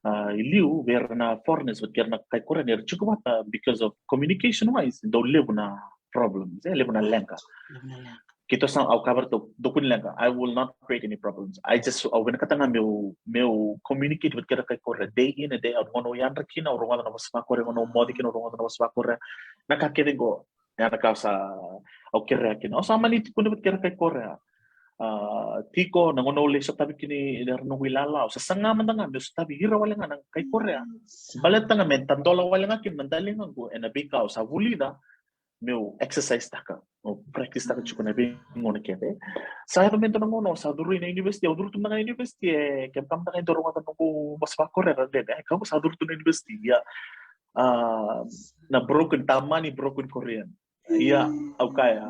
a, i liu vei ira na foreigners vata kei ira na kai Korea ni ra tiko vata, because of communication wise, dau levu na problems, e, levu na leqa. Keitou sa, au kaya vei ratou, dou kua ni leqa, I will not create any problems. I just, au vinakata ga meu, meu communicate vata kei ira kai Korea day in and day out. Gauna au yadra kina, au rogoca na vosa vakaKorea, gauna au moce kina, au rogoca na vosa vakaKorea. Na ka kece qo, ya na ka sa, au kerea kina. Au sa mani tukuna vata kei ira kai Korea. A, tiko na gauna au lai sotavi kina ira noqu ilala, au sa saga mada ga meu sotavi ira wale ga na kai Korea. Baleta ga me tadola wale ga kina na daligaqu ena veika au sa vulica meu exercise taka, meu practice taka tiko na veigauna kece. Sa yaco me dua na gauna au sa curu ina university, au curu tu mada ga na university, e, kevaka mada ga e dua rogoca noqu vosa vakaKorea, ra dede, e, kau sa curu tu na university, ia, a, na broken, tamani broken Korean. Ia, au kaya,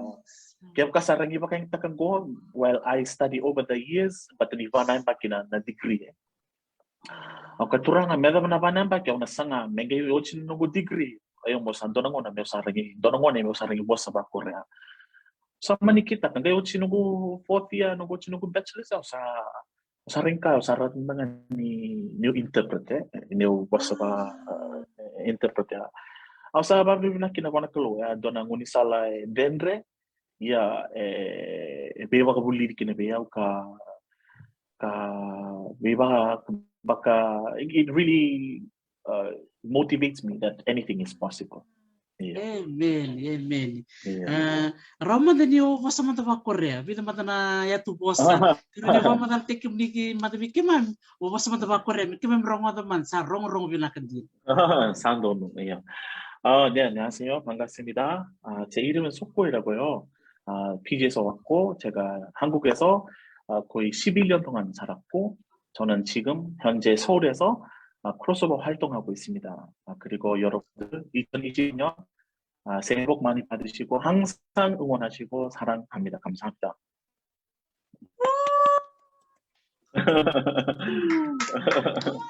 kevaka sa ragi vakayagataka qo, well, I study over the years, but ni va na yabaki na, na degree, e. Au kaya, Turaga, me yacova na va na yabaki au na saga, me qai oti na noqu degree. Io, mo sa dua na gauna meu sa ragi, dua na gauna meu sa ragi vosa vakaKorea. Sa mani kitaka, qai oti noqu fourth year, noqu oti noqu bachelor's, au sa, au sa ragi ka, au sa raica ga ni, niu interpret, e, niu vosa va, e, interpret, e. Au sa vakavinavinaka kina vua na Kalou, e, dua na gaunisala e dredre, ia, e, e veivakavulici kina vei au ka, ka veivaka, vaka, it really, uh, motivates me that anything is possible. Ia. Amen, amen. Ia. A, rawa mada ni o vosa mada vakaKorea, vica mada na yatu vosa. Kena ni vakamacalataki kemuni mada vei keimami, o vosa mada vakaKorea, me keimami rogoca mada, sa rogorogo vinaka dina. Sa donu, ia. A, 네, 안녕하세요. 반갑습니다. 아, 제 이름은 속고이라고요. 아, 피지에서 왔고, 제가 한국에서, 아, 거의 십일 년 동안 살았고, 저는 지금 현재 서울에서, 아, 크로스오버 활동하고 있습니다. 아, 그리고 여러분들 이천이십년, 아, 새해 복 많이 받으시고 항상 응원하시고 사랑합니다. 감사합니다.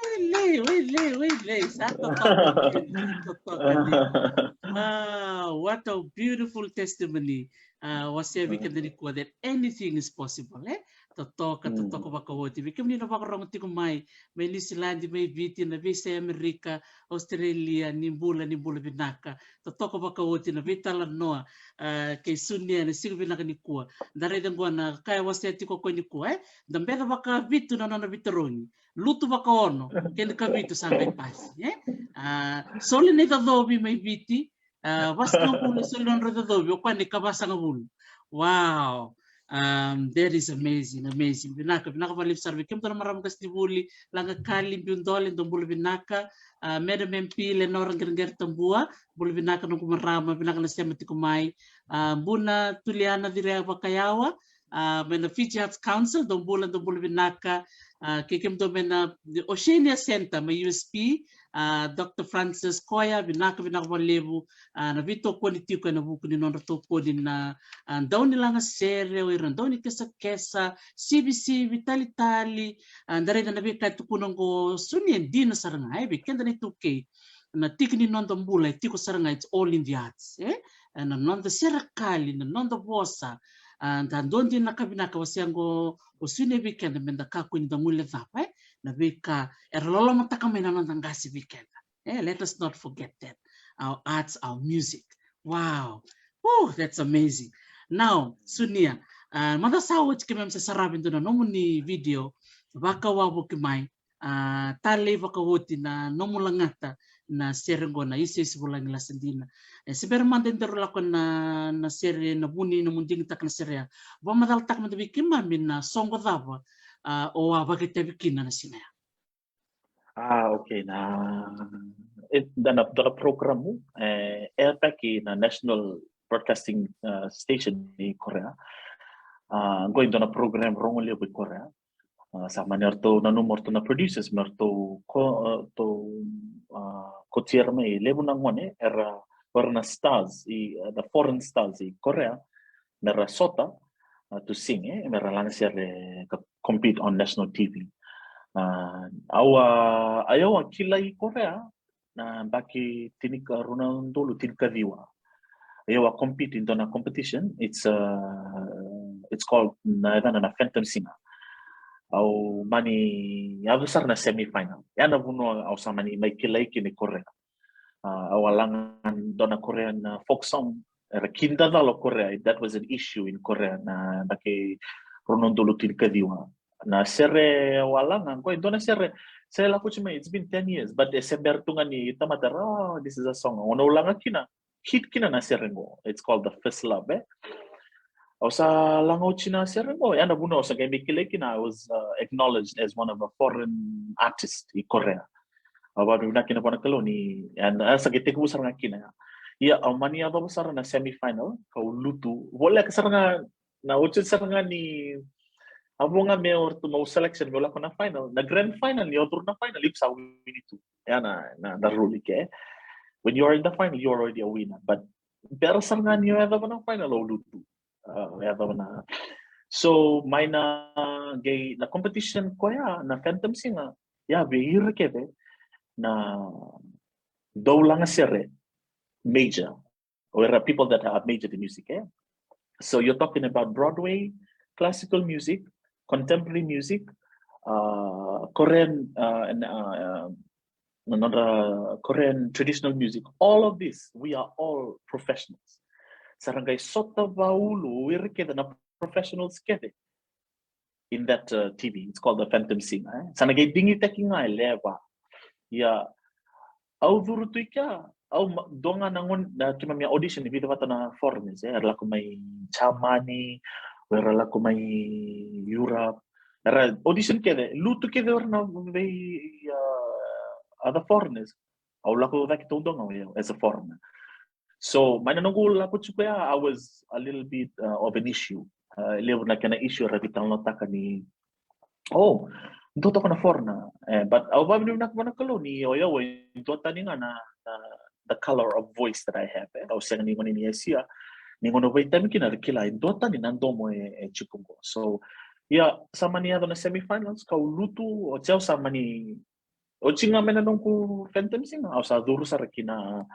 Oilei, oilei, oilei. Sa totoka, sa totoka. Wow, what a beautiful testimony. A, wasea vei keda nikua that anything is possible, e? Totoka, totoka vakaoti. Vei kemuni na vakarogo tiko mai, mai Niusiladi, mai Viti, na veiyasai Amerika, Australia, ni bula, ni bula vinaka. Totoka vakaoti na veitalanoa, a, kei Sunia ena siga vinaka nikua. Da raica qo na ka e wasea tiko o koya nikua, e? Da beca vakavitu na nona veitarogi. Lutu vakaono, kena ikavitu sa qai pasi, e? A, soli na icocovi mai Viti, a, vasagavulu e soli na nodra icocovi, o koya na ikavasagavulu. Wow. Um, that is amazing, amazing. Vinaka, vinaka vakalevu sara vei kemudou na marama qasenivuli, Laga Kali, Biu Dole, dou bula vinaka. Uh, Madam M P Lenora Qereqere Tabua, bula vinaka noqu marama, vinaka na sema tiko mai. Uh, Buna Tuliana Cirea Vakayawa, uh, mai na Fiji Arts Council, dou bula, dou bula vinaka. Uh, kei kemudou mai na Oceania Center mai U S P, uh, Doctor Francis Koya, vinaka, vinaka vakalevu. Uh, na veitokoni tiko ena vuku ni nodra tokoni na, uh, daunilagasere, o ira na daunikesakesa, sivisivi, talitali. Uh, da raica na veika e tukuna oqo, Sunia, e dina sara ga, e, vei keda na iTaukei. Na tiki ni noda bula e tiko sara ga, it's all in the arts, e? E, na noda serekali, na noda vosa, a, da dua dina na ka vinaka, wasea oqo o Sunia vei keda, me da kakua ni da guilecava, e? Na veika era lolomataka mai na noda qase vei keda, e? Let us not forget that. Our arts, our music. Wow. Oh, that's amazing. Now, Sunia, a, mada sa oti keimami se saravi dua na nomuni video vakawavoki mai, a, talei vakaoti na nomu lagata na sere qo na Iseise Vulagi Lasa Dina. E, se bera mada ni daru lako na, na sere, na vu ni nomu digitaka na sere ya, vakamacalataka mada vei keimami na soqo cava, a, o a vakaitavi kina na siga ya. Ah, okay. Na, e, da na, da na programu, e, e taki na National Broadcasting, uh, Station i Korea. Ah, qo e dua na program rogo levu i Korea. Ah, sa mani ratou nanuma ratou na producers, me ratou ko, ah, ratou, ah, kotia mai levu na gone, era, era na stars, i, uh, the foreign stars i Korea, me ra sota, uh, to sing, e, me ra laga sere ka compete on national T V. Uh, au a, au a kilai Korea, na baki tinika, rua na udolu tinikaciwa. Au a compete in dua na competition. It's, uh, it's called, na yacana na Phantom Singer. Au mani yaco sara na semifinal. Ya na vanua au sa mani mai kilai kina i Korea. Uh, au a laga dua na Korean, uh, folk song. Era kidacala o Korea. That was an issue in Korea. Na baki rua na udolu tinikaciwa. Na sere au a laga, qo e dua na sere, se lako oti mai, it's been ten years, but e se bera tu ga ni tamata ra, oh, this is a song. Au na laga kina, hit kina na sere qo. It's called The First Love, e? Au sa laga oti na sere qo, ya na vanua au sa qai mai kilai kina, I was, uh, acknowledged as one of a foreign artist i Korea. Au vakavinavinaka kina vua na Kalou ni, and, uh, sa qai tekivu sara ga kina ya. Ia, au mani yacova sara na semifinal, kau lutu. Voleka sara ga, na oti sara ga ni, a vo ga me o ratou na selection me o lako na final. Na grand final, ni o curu na final, iko sa wini tu. Ya na, na, na rule ke. When you are in the final, you are already a winner. But bera sara ga ni o yacova na final, o lutu. Uh, o yacova na. So, mai na qai, na competition koya, na Phantom Singer, ya vei ira kece na dau laga sere major, or people that are majored in music, eh? So you're talking about Broadway, classical music, contemporary music, uh, Korean, uh, and, uh, another Korean traditional music. All of this, we are all professionals. Sa ra qai sota vaulu o ira kece na professionals kece in that, uh, T V. It's called The Phantom Singer, eh? Sa na qai digitaki ga e levu. Ia, au curu tu i kea, au ma-, dua ga na gone, na keimami audition e vica vata na foreigners, eh? Era lako mai Germany, era lako mai Europe. Era audition kece, lutu kece o ira na vei, uh, other foreigners. Au lako cake taudua ga o yau as a foreigner. So, mai na noqu lako tiko ya, I was a little bit, uh, of an issue. Uh, levu na kena issue era veitalanoataka ni, oh, dua toka na foreigner. Eh, but au vakavinavinaka vua na Kalou ni o yau e duatani ga na, na, the color of voice that I have, eh. Au sega ni gone ni Asia, ni gone vakaitavi kina, era kila e duatani na domo e, e tiko qo. So, ia, sa mani yaco na semifinals, kau lutu, oti au sa mani Oti ga mai na noqu Phantom Singer, au sa curu sara ki na,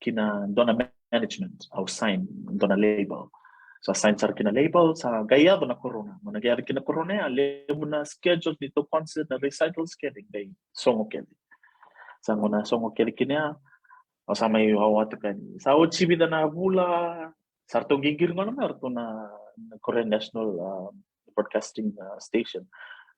ki na dua na management, au sign dua na label. Sa sign sara ki na label, sa qai yaco na corona. Mai na qai yaco kina corona ya, levu na schedule ni tou concert, na recitals kece, qai sogo kece. Sa qai na sogo kece kina ya, au sa mai wawa tu kani. Sa oti vica na vula, sa ratou qai qiri gona mai o ratou na, na Korean National, uh, Broadcasting, uh, Station.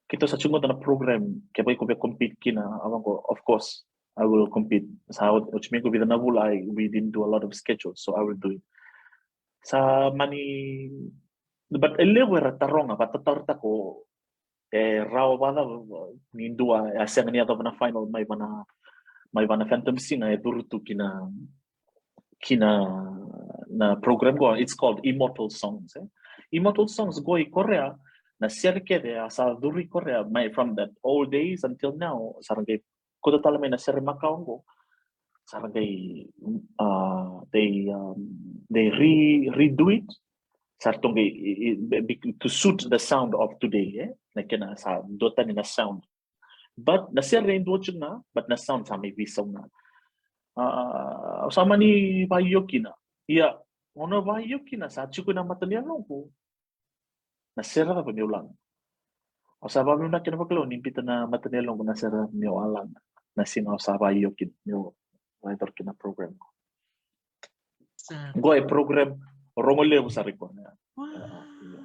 Keitou sa tiko qo na program, ke bai ko via compete kina, au vaqo, of course, I will compete. Sa ot-, oti mai qo vica na vula, I, we didn't do a lot of schedule, so I will do it. Sa mani but e levu era taroga, vakatataurotaka o e rawa vakacava ni dua e a sega ni yacova na final mai vana, mai vana Phantom Singer e curu tu kina, kina na program qo, it's called Immortal Songs, e. Immortal Songs qo i Korea, na sere kece a sa curu i Korea mai from that old days until now, sa ra qai kauta tale mai na sere makawa qo, sa ra qai, uh, they, um, they re, redo it, sa ra tu qai, i, i, be, to suit the sound of today, e? Na kena sa duatani na sound. But na sere e dua tiko ga, but na sound sa mai veisau ga. Uh, au sa mani vakaio kina. Ia, gauna vakaio kina, sa tiko ena mata ni yaloqu na sere cava meu laga. Au sa vakavinavinaka kina vakalevu ni biuta na mata ni yaloqu na sere meu a laga. Na siga au sa vakaio kina, meu vakayacora kina na program. Sa Qo e program rogo levu sara i Korea. Wow. Ia.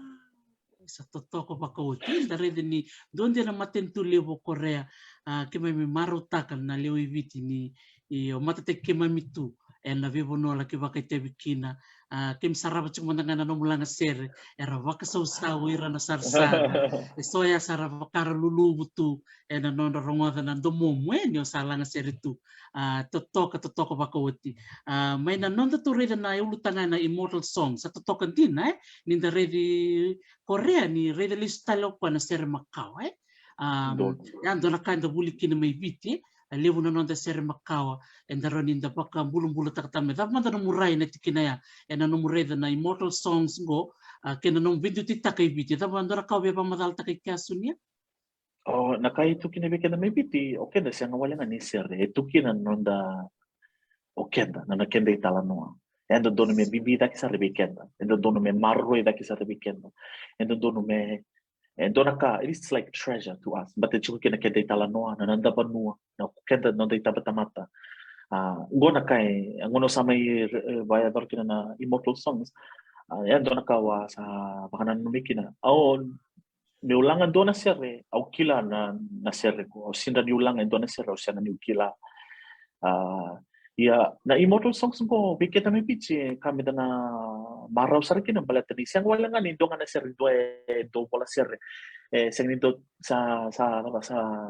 Sa totoka vakaoti. Da raica ni dua dina na matanitu levu o Korea. A, keimami marautaka na lewe i Viti ni, i, o matataki keimami tu ena veivanua laki vakaitavi kina. A, keimami sarava tiko mada ga na nomu laga sere, era vakasausau ira na sarasara. E so ya sa ra vaka ra luluvu tu ena nodra rogoca na domomu, e, ni o sa laga sere tu. A, totoka, totoka vakaoti. A, mai na noda tou raica na ulutaga na Immortal Songs, sa totoka dina, e, ni da raici Korea, ni raica lesu tale o koya na sere makawa, e. A, Donu. Ya dua na ka eda vuli kina mai Viti, e. A levu na noda sere makawa eda rawa ni da vakabulabulataka tale mai. Cava mada nomu rai ena tikina ya, ena nomu raica na Immortal Songs qo, a, kei na nomu veiduatitaka i Viti? Cava dua na ka o via vakamacalataka i kea, Sunia? O, na ka e tu kina vei keda mai Viti, o keda sega wale ga ni sere, e tu kina na noda, o keda, na, na keda italanoa. E dodonu me bibi cake sara vei keda, e dodonu me maroroi cake sara vei keda, e dodonu me, e dua na ka, it's like treasure to us. But e tiko kina keda italanoa, na noda vanua, na keda, noda itabatamata. A, qo na ka e, qo na sa mai, e, vakayacora kina na Immortal Songs. A, e dua na ka au a sa vakananumi kina. Au, meu laga dua na sere, au kila na, na sere qo. Au sega niu laga e dua na sere, au sega niu kila. A, ia, na Immortal Songs qo, vei keda mai Viti, e ka meda na marau sara kina, baleta ni sega wale ga ni dua ga na sere, dua e dau vola sere. E, sega ni dau, sa, sa, sa,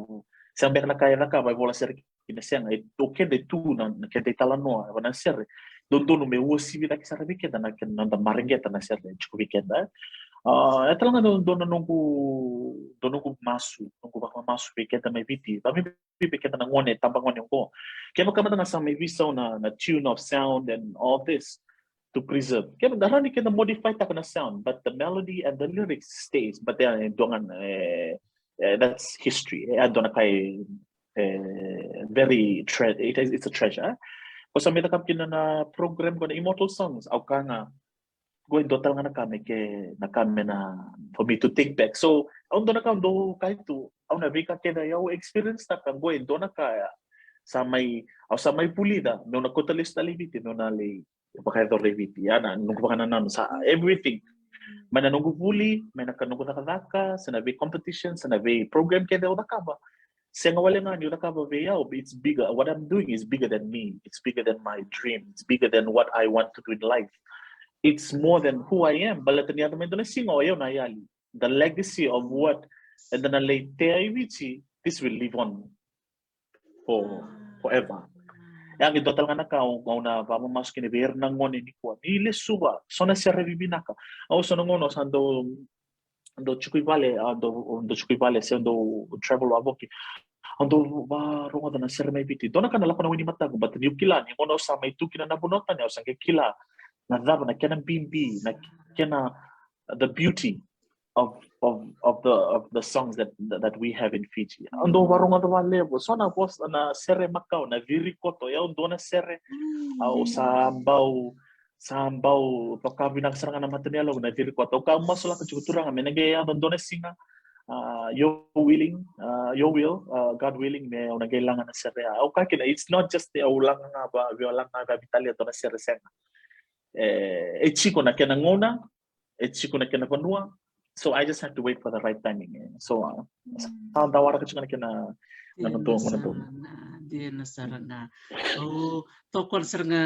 sega beka na ka e cakava, e vola sere kina, sega, e, o keda e tu na, na keda italanoa, e va na sere. Dodonu me uasivi cake sara vei keda na kena noda mareqeta na sere, e tiko vei keda, e. A, e tale ga dua, dua na noqu, dua noqu masu, noqu vakamamasu vei keda mai Viti. Vakabibi vei keda na gone, tabagone qo. Kevaka mada ga sa mai veisau na, na tune of sound and all this to preserve. Kevaka da rawa ni keda modify taka na sound, but the melody and the lyrics stays. But then, e dua ga, e, e, that's history. E, e dua na ka e, e, very tre-, it is, it's a treasure, e. Ko sa mai cakava kina na program qo na Immortal Songs, au kaya ga, qo e dua tale ga na ka me ke, na ka me na, for me to take back. So, au dua na ka au dau kaya tu, au na veika kece au experience taka, qo e dua na ka ya sa mai, au sa mai vulica, meu na kauta lesu tale i Viti, meu na lai vakayacora i Viti, ya na noqu vakanananu sa everything. Mai na noqu vuli, mai na ka noqu cakacaka, se na vei competition, se na vei program kece au cakava. Sega wale ga niu cakava vei au, it's bigger. What I'm doing is bigger than me. It's bigger than my dream. It's bigger than what I want to do in life. It's more than who I am. Baleta ni yaco mai dua na siga o yau na yali. The legacy of what, eda na lai tea i Viti, this will live on for, forever. E a qai dua tale ga na ka au, au na vakamamasu kina vei ira na gone nikua. Ni lesuva, so na sere vivinaka. Au so na gauna au sa dau, dau tiko i vale, a, dau, dau tiko i vale, se dau travel wavoki. Au dau varogoca na sere mai Viti. Dua na ka na lako na wainimataqu, but niu kila ni gauna au sa mai tu kina na vanua tani, au sa qai kila na cava na kena bibi, na kena, the beauty of, of, of the, of the songs that, that we have in Fiji. Au dau varogoca vakalevu, so na vosa, na sere makawa, na Ciri Koto, e au dua na sere, au sa bau, sa bau vakavinaka sara ga na mata ni yaloqu na Ciri Koto. Au kaya masulaka tiko, Turaga, me na qai yaco dua na siga, a, your willing, a, your will, a, God willing, me au na qai laga na sere. Au kaya kina, it's not just au laga ga va, vei au laga ga va Vitalia dua na sere, sega. E, e tiko na kena gauna, e tiko na kena vanua. So I just have to wait for the right timing, e. So, a, sa da waraka tiko na kena, na notou, na notou. Dina sara ga. O, tokona sara ga,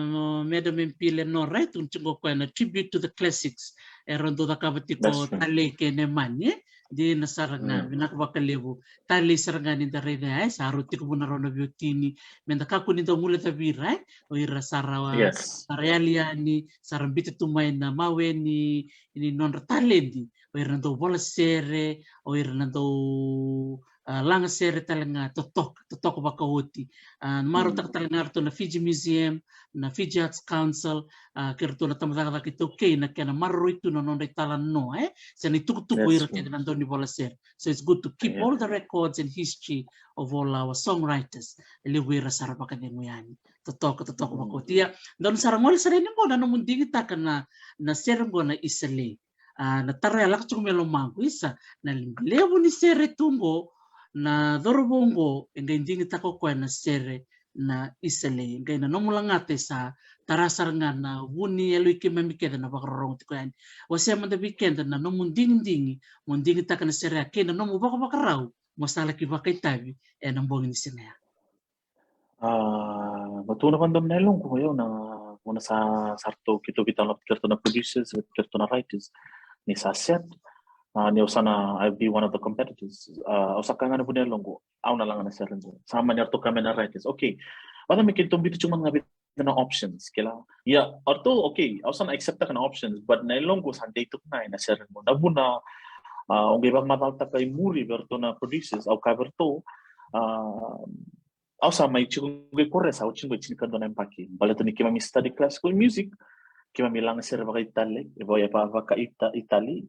o, Madam M P Lenora, e tukuna tiko o koya na tribute to the classics. era dau cakava tiko Talei kei Nemani, e? Dina sara ga, vinaka vakalevu. Talei sara ga ni da raica, e? Sa rau tiko vuna rau na veiwatini, me da kakua ni da guilecavi ira, e? O ira sa ra, sa ra yali yani, sa ra biuta tu mai na mawe ni, ni nodra taledi, o ira na dau vola sere, o ira na dau a, laga sere tale ga totoka, totoka vakaoti. A, marautaka tale ga ratou na Fiji Museum, na Fiji Arts Council, a, kei ratou na tabacakacaka iTaukei na kena maroroi tu na nodra italanoa, e? Se na itukutuku ira kece na dau ni vola sere. So it's good to keep all the records and history of all our songwriters. E levu ira sa ra vakacegu yani. Totoka, totoka vakaoti. Ia, dau ni sa ra gole sara yani qo na nomu digitaka na, na sere qo na Isalei. A, na taro ya lako tiko mai lomaqu, isa, na levu ni sere tu qo, na cauravou qo, e qai digitaka o koya na sere na Isalei, e qai na nomu lagata e sa tara sara ga na vu ni yaloi keimami kece na vakarorogo tiko yani. Wasea mada vei keda na nomu digidigi mo digitaka na sere ya kei na nomu vakavakarau mo sa laki vakaitavi ena bogi ni siga ya. A, matua na vadona na yaloqu, o yau na, o na sa, sa ratou, keitou veitalanoa, kei ratou na producers, kei ratou na writers, ni sa set, a, ni au sa na, I'll be one of the competitors. A, au sa kaya ga na vu ni yaloqu, au na laga na sere qo. Sa mani ratou kaya mai na writers, okay. Vata me keitou biuta tiko mada ga vei na options, kila. Ia, o ratou, okay, au sa na acceptaka na options, but na yaloqu sa dei tu ga ena sere qo. Na vuna, a, au qai vakamacalataka i muri vei ratou na producers, au kaya vei ratou, a, au sa mai tiko qo i Korea, sa oti qo e tinikadua na yabaki. Baleta ni keimami study classical music, keimami laga sere vakaitali, e va, e va, vakaita-, Itali,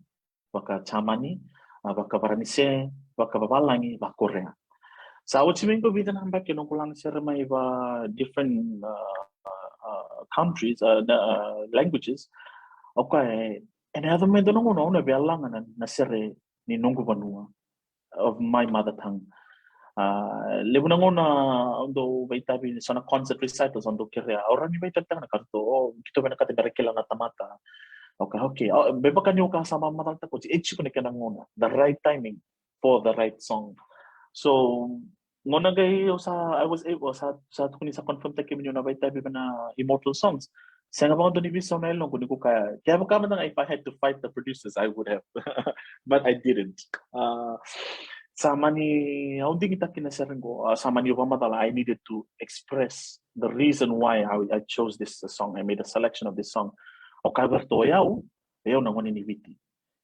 vakaJamani, a, vakavaranise, vakavavalagi, vaKorea. Sa oti mai qo vica na yabaki noqu laga sere mai va different, a, a, a, countries, a, na, a, languages. Okay, ena yaco mai dua na gauna au na via laga na, na sere ni noqu vanua, of my mother tongue. A, levu na gauna au dau vakaitavi so na concert recitals, au dau kerea, au rawa ni vakaitavi tale ga na ka ratou, o, keitou vinakata me ra kila na tamata. Okay, okay. O, me vaka niu kaya, sa vakamacalataka oti, e tiko na kena gauna, the right timing for the right song. So, gauna qai au sa, I was able, sa, sa tukuni, sa confirm taki kemuni au na vakaitavi vei na Immortal Songs. Sega vakadua ni veisau na yaloqu ni ko kaya, kevaka mada ga, if I had to fight the producers, I would have. But I didn't. A, sa mani, au digitaki na sere qo, a, sa mani au vakamacala, I needed to express the reason why I, I chose this song, I made a selection of this song. Au kaya vei ratou, o yau, o yau na gone ni Viti.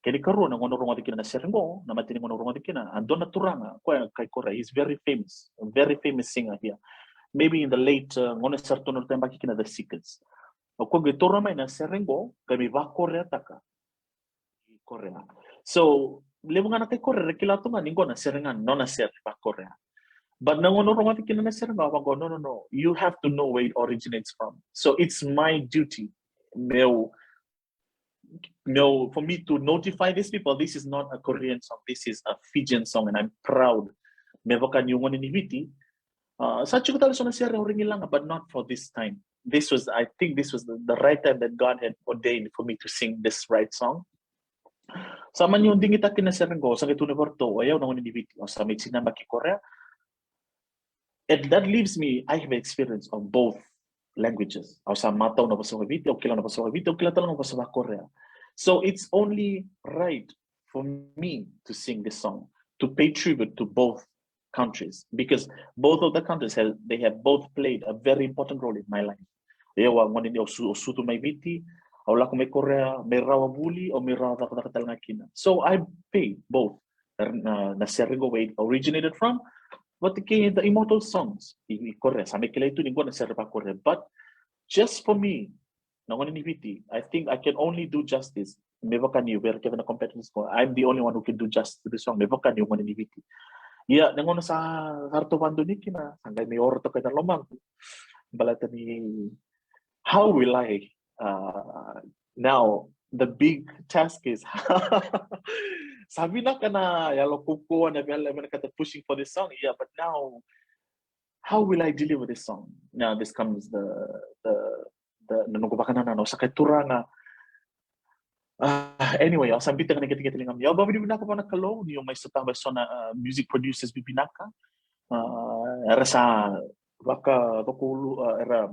Kena ikarua, na gauna au rogoca kina na sere qo, na imatai ni gauna au rogoca kina, a dua na turaga, o koya kai Korea, he's very famous, a very famous singer here. Maybe in the late, a, gauna sa ratou na yabaki kina the Seekers. O koya qai taura mai na sere qo, qai mai vaKoreataka i Korea. So, levu ga na kai Korea era kila tu ga ni qo na sere ga, nona sere vaKorea. But na gauna au rogoca kina na sere qo, au vaqo, no, no, no, you have to know where it originates from. So it's my duty, meu, meu, for me to notify these people, this is not a Korean song, this is a Fijian song, and I'm proud. Me vaka niu gone ni Viti, a, sa tiko tale so na sere au raici laga, but not for this time. This was, I think this was the, the right time that God had ordained for me to sing this right song. Sa mani au digitaki na sere qo, sa qai tukuna vei ratou, o yau na gone ni Viti, au sa mai tini na yabaki i Korea. And that leaves me, I have experience of both languages. Au sa matau na vosa vakaViti, au kila na vosa vakaViti, au kila tale ga na vosa vakaKorea. So it's only right for me to sing this song, to pay tribute to both countries, because both of the countries have, they have both played a very important role in my life. O yau a gone ni, au su-, au sucu mai Viti, au lako mai Korea, me rawa vuli, o me rawa cakacaka tale ga kina. So I pay both. Na, na sere qo where it originated from, vata kei the Immortal Songs i, i Korea. Sa me kilai tu ni qo na sere vaKorea. But just for me, na gone ni Viti, I think I can only do justice. Me vaka niu, vei ira kece na competitors qo, I'm the only one who can do justice to this song. Me vaka niu gone ni Viti. Ia, na gauna sa, sa ratou vakadonui kina, sa qai mai oro toka ena lomaqu. Baleta ni, how will I, uh, now, the big task is, sa vinaka na yalo kaukauwa, na via, vinakata pushing for this song. Yeah, but now, how will I deliver this song? Now, this comes the, the, the, na noqu vakanananu, au sa kaya, Turaga. Ah, anyway, au sa biuta ga na qeteqete ligamu. Au vakavinavinaka vua na Kalou niu mai sotava eso na, ah, music producers vivinaka. Ah, era sa vaka, vakaulu, ah, era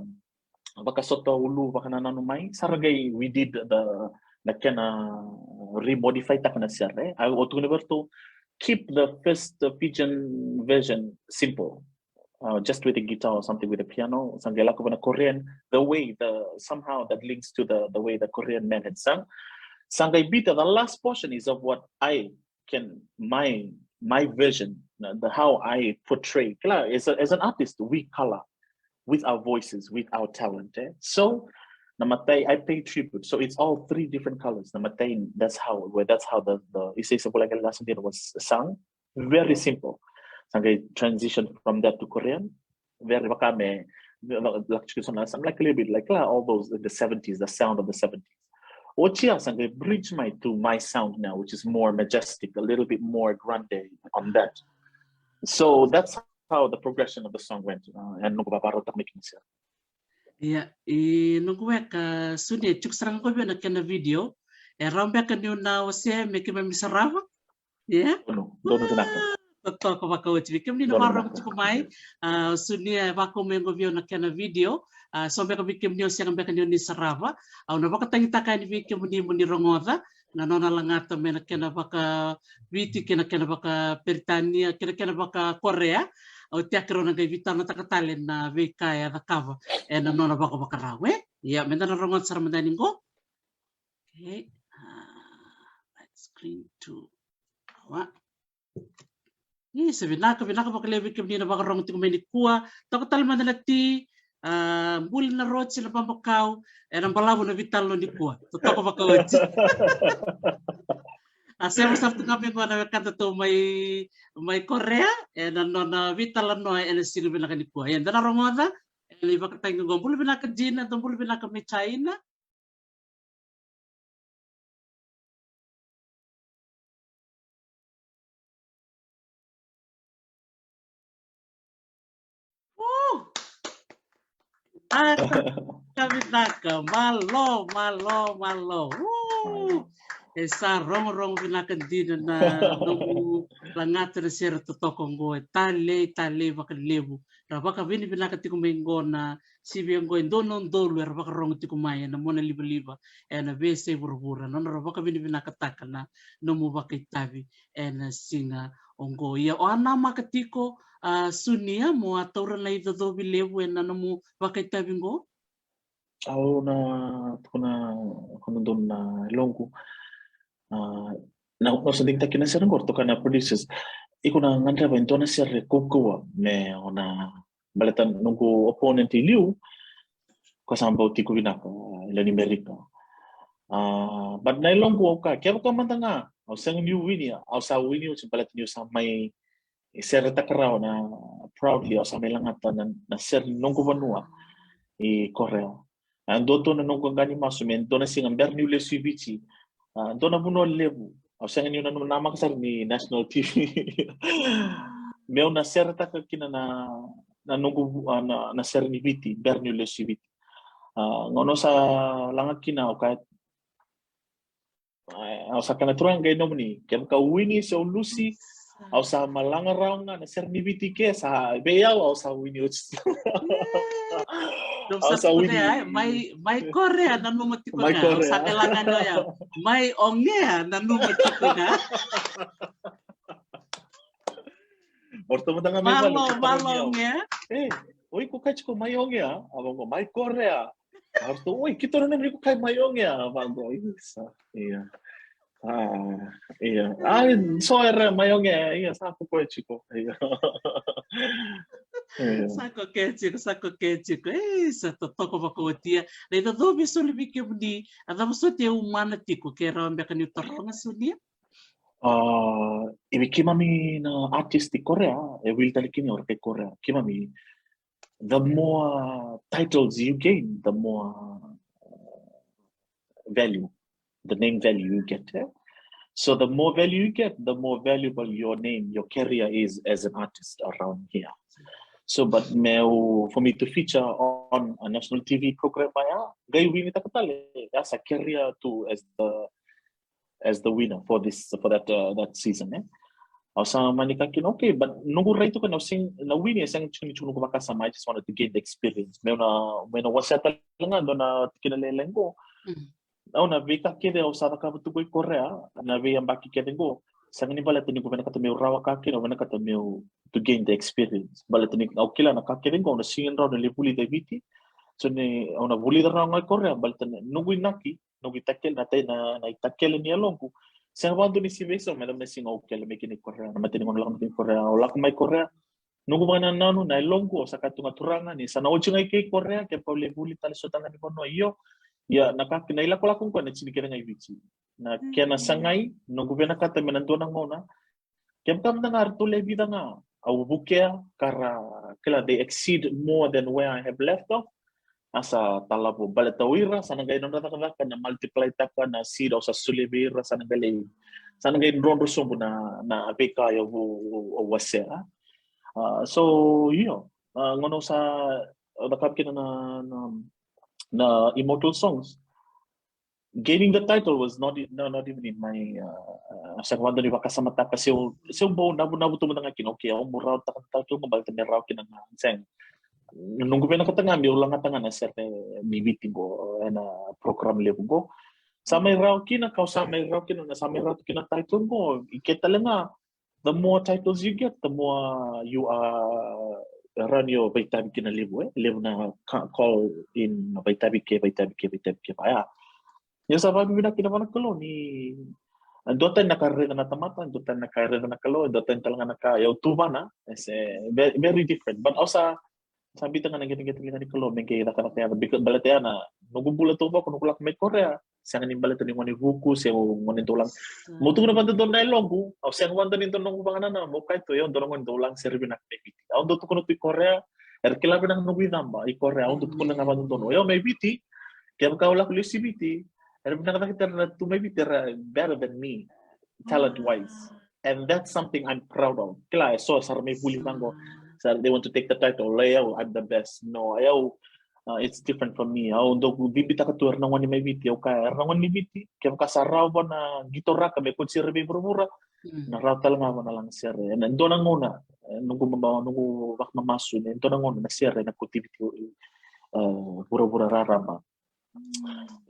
vakasota ulu, vakanananu mai. Sa ra qai, we did the, na kena remodify taka na sere. Au tukuna vei ratou, keep the first Fijian version simple. Uh, just with a guitar or something, with a piano, sa qai lako vei na Korean, the way, the, somehow that links to the, the way the Korean man had sung. Sa qai biuta, the last portion is of what I can, my, my version, uh, the, how I portray. Kila, as, a, as an artist, we color with our voices, with our talent. Eh? So, na matai, I pay tribute. So it's all three different colors. Na matai, that's how, well, that's how the, the Isa Isa Vulagi Lasa Dina was sung. Very simple. Sa qai transition from that to Korean. Very vaka me, like, some, like, a little bit like, uh, all those in the seventies, the sound of the seventies. Oti ya sa qai bridge mai to my sound now, which is more majestic, a little bit more grande on that. So that's how the progression of the song went. Uh, and noqu vakarautaka mai kina sara. Ia, e noqu weka Sunia, tiko sara ga qo vei au na kena video. E rawa beka niu na wasea me keimami sarava? Ia? Donu, donu vinaka. Ah, totoka vakaoti vei kemuni na vakarogo tiko mai. Ah, Sunia e vakau mai qo vei au na kena video. Ah, so beka vei kemuni au sega beka niu ni sarava. Au na vakatagitaka yani vei kemuni mo ni rogoca na nona lagata mai na kena vakaviti kei na kena vakaperitania kei na kena vakakorea. Au tiaki rau na qai veitalanoataka tale na veika e a cakava ena nona vakavakarau, e? Ia, meda na rogoca sara mada yani qo. Okay. Ah, let's screen two. Awa. Isa, vinaka, vinaka vakalevu vei kemuni na vakarogo tiko mai nikua. Toka tale mada na ti, ah, buli na roti, na babakau, ena balavu na veitalanoa nikua. Totoka vakaoti. A sema sara tu ga mai qo na wekadatou mai, mai Korea, ena nona veitalanoa ena siga vinaka nikua. Ia, da na rogoca, ena ivakatagi qo. Buli vinaka Gina, dou buli vinaka mai China. Uh! Vinaka, vinaka, malo, malo, malo. Uh! E sa rogorogo vinaka dina na nomu lagata na sere totoka oqo, e talei, talei vakalevu. Ra vakavinavinaka tiko mai qo na sivi oqo e dua na udolu era vakarogo tiko mai ena mona livaliva ena veiyasai vuravura. Nona ra vakavinavinakataka na nomu vakaitavi ena siga oqo. Ia, o a namaka tiko, a, Sunia, mo a taura na icocovi levu ena nomu vakaitavi oqo? Au na tukuna, tukuna donu na yaloqu. A, na, na sa digitaki na sere qo, toka na producers. Iko na gadreva e dua na sere kaukauwa me o na, baleta noqu opponent i liu, ko sa bau tiko vinaka, e lewe ni Merika. A, but na yaloqu au kaya, kevaka mada ga au sega niu wini, au sa wini oti baleta niu sa mai seretaka rawa na, proudly au sa mai lagata na, na sere ni noqu vanua i Korea. A, dua tu na noqu qaqa ni masu me dua na siga bera niu lesu i Viti. A, dua na vanua levu. Au sega niu nanuma, namaka sara ni national T V. Meu na seretaka kina na, na noqu, a, na, na sere ni Viti bera niu lesu i Viti. A, gauna au sa laga kina, au kaya, a, au sa kaya, na Turaga, qai nomuni, kevaka au wini se au lusi, au sa malaga rawa ga na sere ni Viti ke, sa vei au, au sa wini oti. Au sa wini. Mai, mai Korea nanuma tiko ga, au sa kaya ga ni o yau. Mai Ongea nanuma tiko ga. O ratou mada ga mai vale, malo, malo Ongea. E, o iko kaya tiko mai Ongea, a, vaqo mai Korea. A ratou, oi, keitou nanuma ni ko kaya mai Ongea, a, vaqo, isa. Ia. A, ia. A, so era mai Ongea, ia, sa ko koya tiko. Ia. Ia. Sa ko koya tiko, sa ko koya tiko. E, sa totoka vakaoti. Na icocovi e soli vei kemuni, a cava soti e umana tiko, ke rawa beka niu taroga, Sunia? A, i vei keimami na artist i Korea, e wili tale kina o ira kai Korea. Keimami, the more titles you gain, the more, uh, value, the name value you get, eh? So the more value you get, the more valuable your name, your career is as an artist around here. So, but meu, for me to feature on a national T V program, ya, qai winitaka tale, ya sa career tu as the, as the winner for this, for that, uh, that season, eh? Au sa mani kaya kina, okay, but noqu rai tu kina, au sega, na wini e sega tiko ni tiko noqu vakasama, I just wanted to gain the experience. Meu na, meu na wasea tale ga dua na tikina lailai qo. Mm. Au na veika kece au sa cakava tu qo i Korea na veiyabaki kece qo, sega ni baleta ni qu vinakata meu rawa ka kina, au vinakata meu to gain the experience. Baleta ni au kila na ka kece qo au na sega ni rawa ni lai vulica i Viti. So ni au na vulica rawa ga i Korea baleta na noqu inaki, noqu itakele, na tai na, na itakele ni yaloqu. Sega vakadua ni sivi eso me da me siga au kele me kina i Korea, na mateni qo na lako me kina i Korea, au lako mai Korea. Noqu vakanananu na yaloqu au sa kaya tu ga, Turaga, ni sa na oti ga i ke i Korea, kevaka au lai vuli tale so tale ga ni vanua, io. Ia na ka kina ilakolako qo na tini kece ga i Viti. Na kena sagai, noqu vinakata me na dua na gauna kevaka mada ga ratou le vica ga au vukea ka ra kila they exceed more than where I have left off. A sa talavo baleta o ira sa na qai nodra cakacaka na multiply taka na seed au sa solia vei ira, sa na qai lai, sa na qai drodro sobu na, na veika au, au, au wasea. Uh, so io, uh, gauna au sa cakava kina na, na, na Immortal Songs, gaining the title was not e- no, not even in my uh, uh, sega vakadua ni vakasamataka se au, se au bau navunavu tu mada ga kina, okay, au bau rawa taka na title qo baleta me rawa kina ga, sega. Noqu vinakata ga meu lagata ga na sere ni Viti qo ena program levu qo. Sa mai rawa kina, kau sa mai rawa kina, na sa mai rawa tu kina title qo i ke tale ga. The more titles you get, the more you are run your vaitavi kina levu, eh? Levu na ka- call in vaitavi ke, vaitavi ke, vaitavi ke, vaya. Ia sa vavinavinaka kina vua na Kalou ni dua tani na ka raica na tamata, dua tani na ka raica na Kalou, dua tani tale ga na ka au tuvana, it's a ve- very different. But au sa sa biuta ga na qeteqete liga ni Kalou me qai cakacaka yaga, because baleta ya na noqu bula taucoko, noqu lako mai Korea, sega ni baleta ni gone vuku se gone dau laga. Mo tukuna vakadodonu na yaloqu, au sega vakadua ni dua noqu vakanananu, mo kaya tu, io, dua na gone dau laga sere vinaka mai Viti. Au dau tukuna tu i Korea, era kila vinaka noqu icaba i Korea, au dau tukuna ga vakadodonu, io, mai Viti, kevaka au lako lesu i Viti, era vinaka cake, era tu mai Viti era better than me talent wise. And that's something I'm proud of. Kila, e so sa ra mai vuli vaqo, sa they want to take the title, lai au, I'm the best. No, e au, uh, it's different from me. Au dau bibitaka tu era na gone mai Viti, au kaya era na gone ni Viti, kevaka sa rawa vua na qito raka me koti ira vei vuravura, na rawa tale ga vua na laga sere. Ena dua na gauna, e, noqu mama, noqu vakamamasu ni dua na gauna na sere na koti Viti, e, vuravura raraba.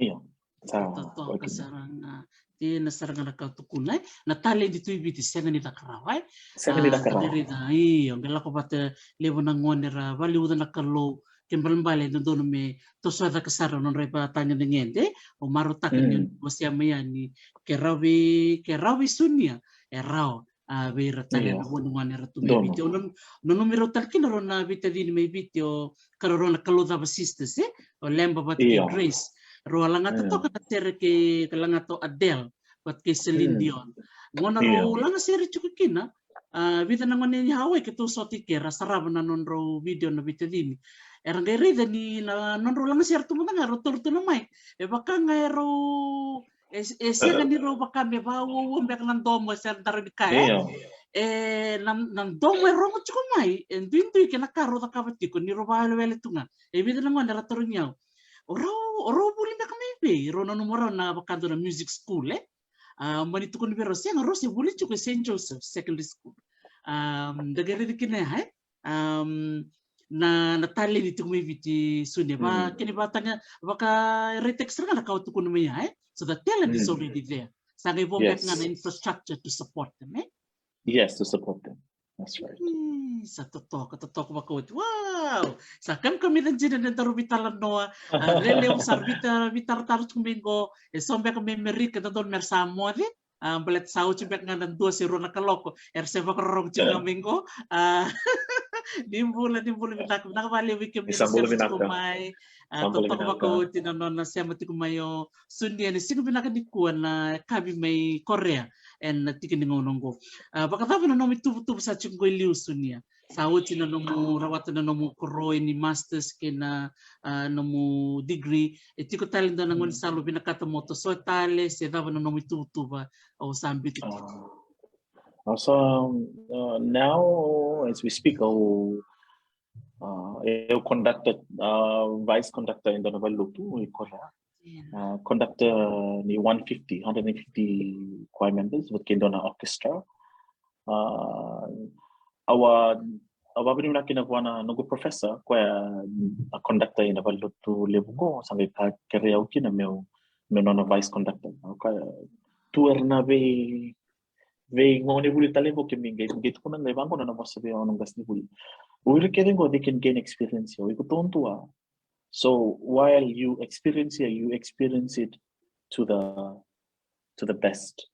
Io. Sa totoka sara ga. Dina sara ga na ka tukuna, e? Na taledi tu i Viti sega ni caka rawa, e? Sega ni caka rawa. Io, qai lako vata levu na gone ra valiuca na Kalou, ke balebale e dodonu me toso cake sara na nodra ivakatagedegede. O marautaka ni o ni wasea mai yani, ke rawa vei, ke rawa vei Sunia, e rawa a vei ira tale na vua ni gone era tu mai Viti. Au nanumi rau tale kina rau na veitacini mai Viti, o ka rau na Kaloucava Sisters, e? O Leba vata kei Grace. Rau a lagata toka na sere kei, ka lagata o Adele vata kei Celine Dion. Gauna rau laga sere tiko kina, a, vica na gone ni Hawaii keitou sota i ke, ra sarava na nodrau video na veitacini. Era qai raica ni na nodrau laga sere tu mada ga rau tolu tu na mai. E vaka ga e rau e, e sega ni rau vaka me vauaua beka na domo, e sega ni dara ni kaya, e? E, na, na domo e rogo tiko mai, e duidui kei na ka rau cakava tiko ni rau vawelewele tu ga. E vica na gone era tarogi au, o rau, o rau vuli beka mai vei? Rau nanuma rau na vakadua na music school, e? A, mani tukuni vei rau, sega, rau se vuli tiko e Saint Joseph Secondary School. A, da qai raici kina ya, e? Um, na, na taledi tiko mai Viti, Sunia, va, kena ivakataga, vakaraitaki sara ga na ka o tukuna mai ya, e? So the talent is already there. Sa qai vo beka ga na infrastructure to support them, e? Yes, to support them. That's right. Sa totoka, totoka vakaoti. Wow! Sa kamikamica dina na daru veitalanoa. A, lelevu sa ra veitaratara tiko mai qo. E so beka mai Amerika, dodonu me ra sa moce. A, baleta sa oti beka ga na dua se rua na kaloko, era se vakarorogo tiko ga mai qo. A, ni bula, ni bula vinaka, vinaka vakalevu vei kemuni na sema tiko mai. A, totoka vakaoti na nona sema tiko mai o Sunia ena siga vinaka nikua na yakavi mai Korea ena tiki ni gauna oqo. A, vakacava na nomu ituvatuva sa tiko qo i liu, Sunia? Sa oti na nomu rawata na nomu koro ni masters kei na, a, nomu degree. E tiko tale dua na gaunisala o vinakata mo tosoya tale, se cava na nomu ituvatuva o sa biuta tiko? A, so, a, now as we speak, au, a, au conductor, a, vice conductor e dua na valenilotu i Korea. A, conductor ni one fifty, hundred and fifty choir members vata kei dua na orchestra. A, au a, au a vakavinavinaka kina vua na noqu professor, koya a conductor ena valenilotu levu qo, sa qai kerei au kina meu meu nona vice conductor. Okay. Tu era na vei vei gone vuli tale vou kemuni qai qai tukuna qai vaqo na vosa vei au na qasenivuli. O ira kece qo, they can gain experience here. O iko taudua. So while you experience here, you experience it to the to the best.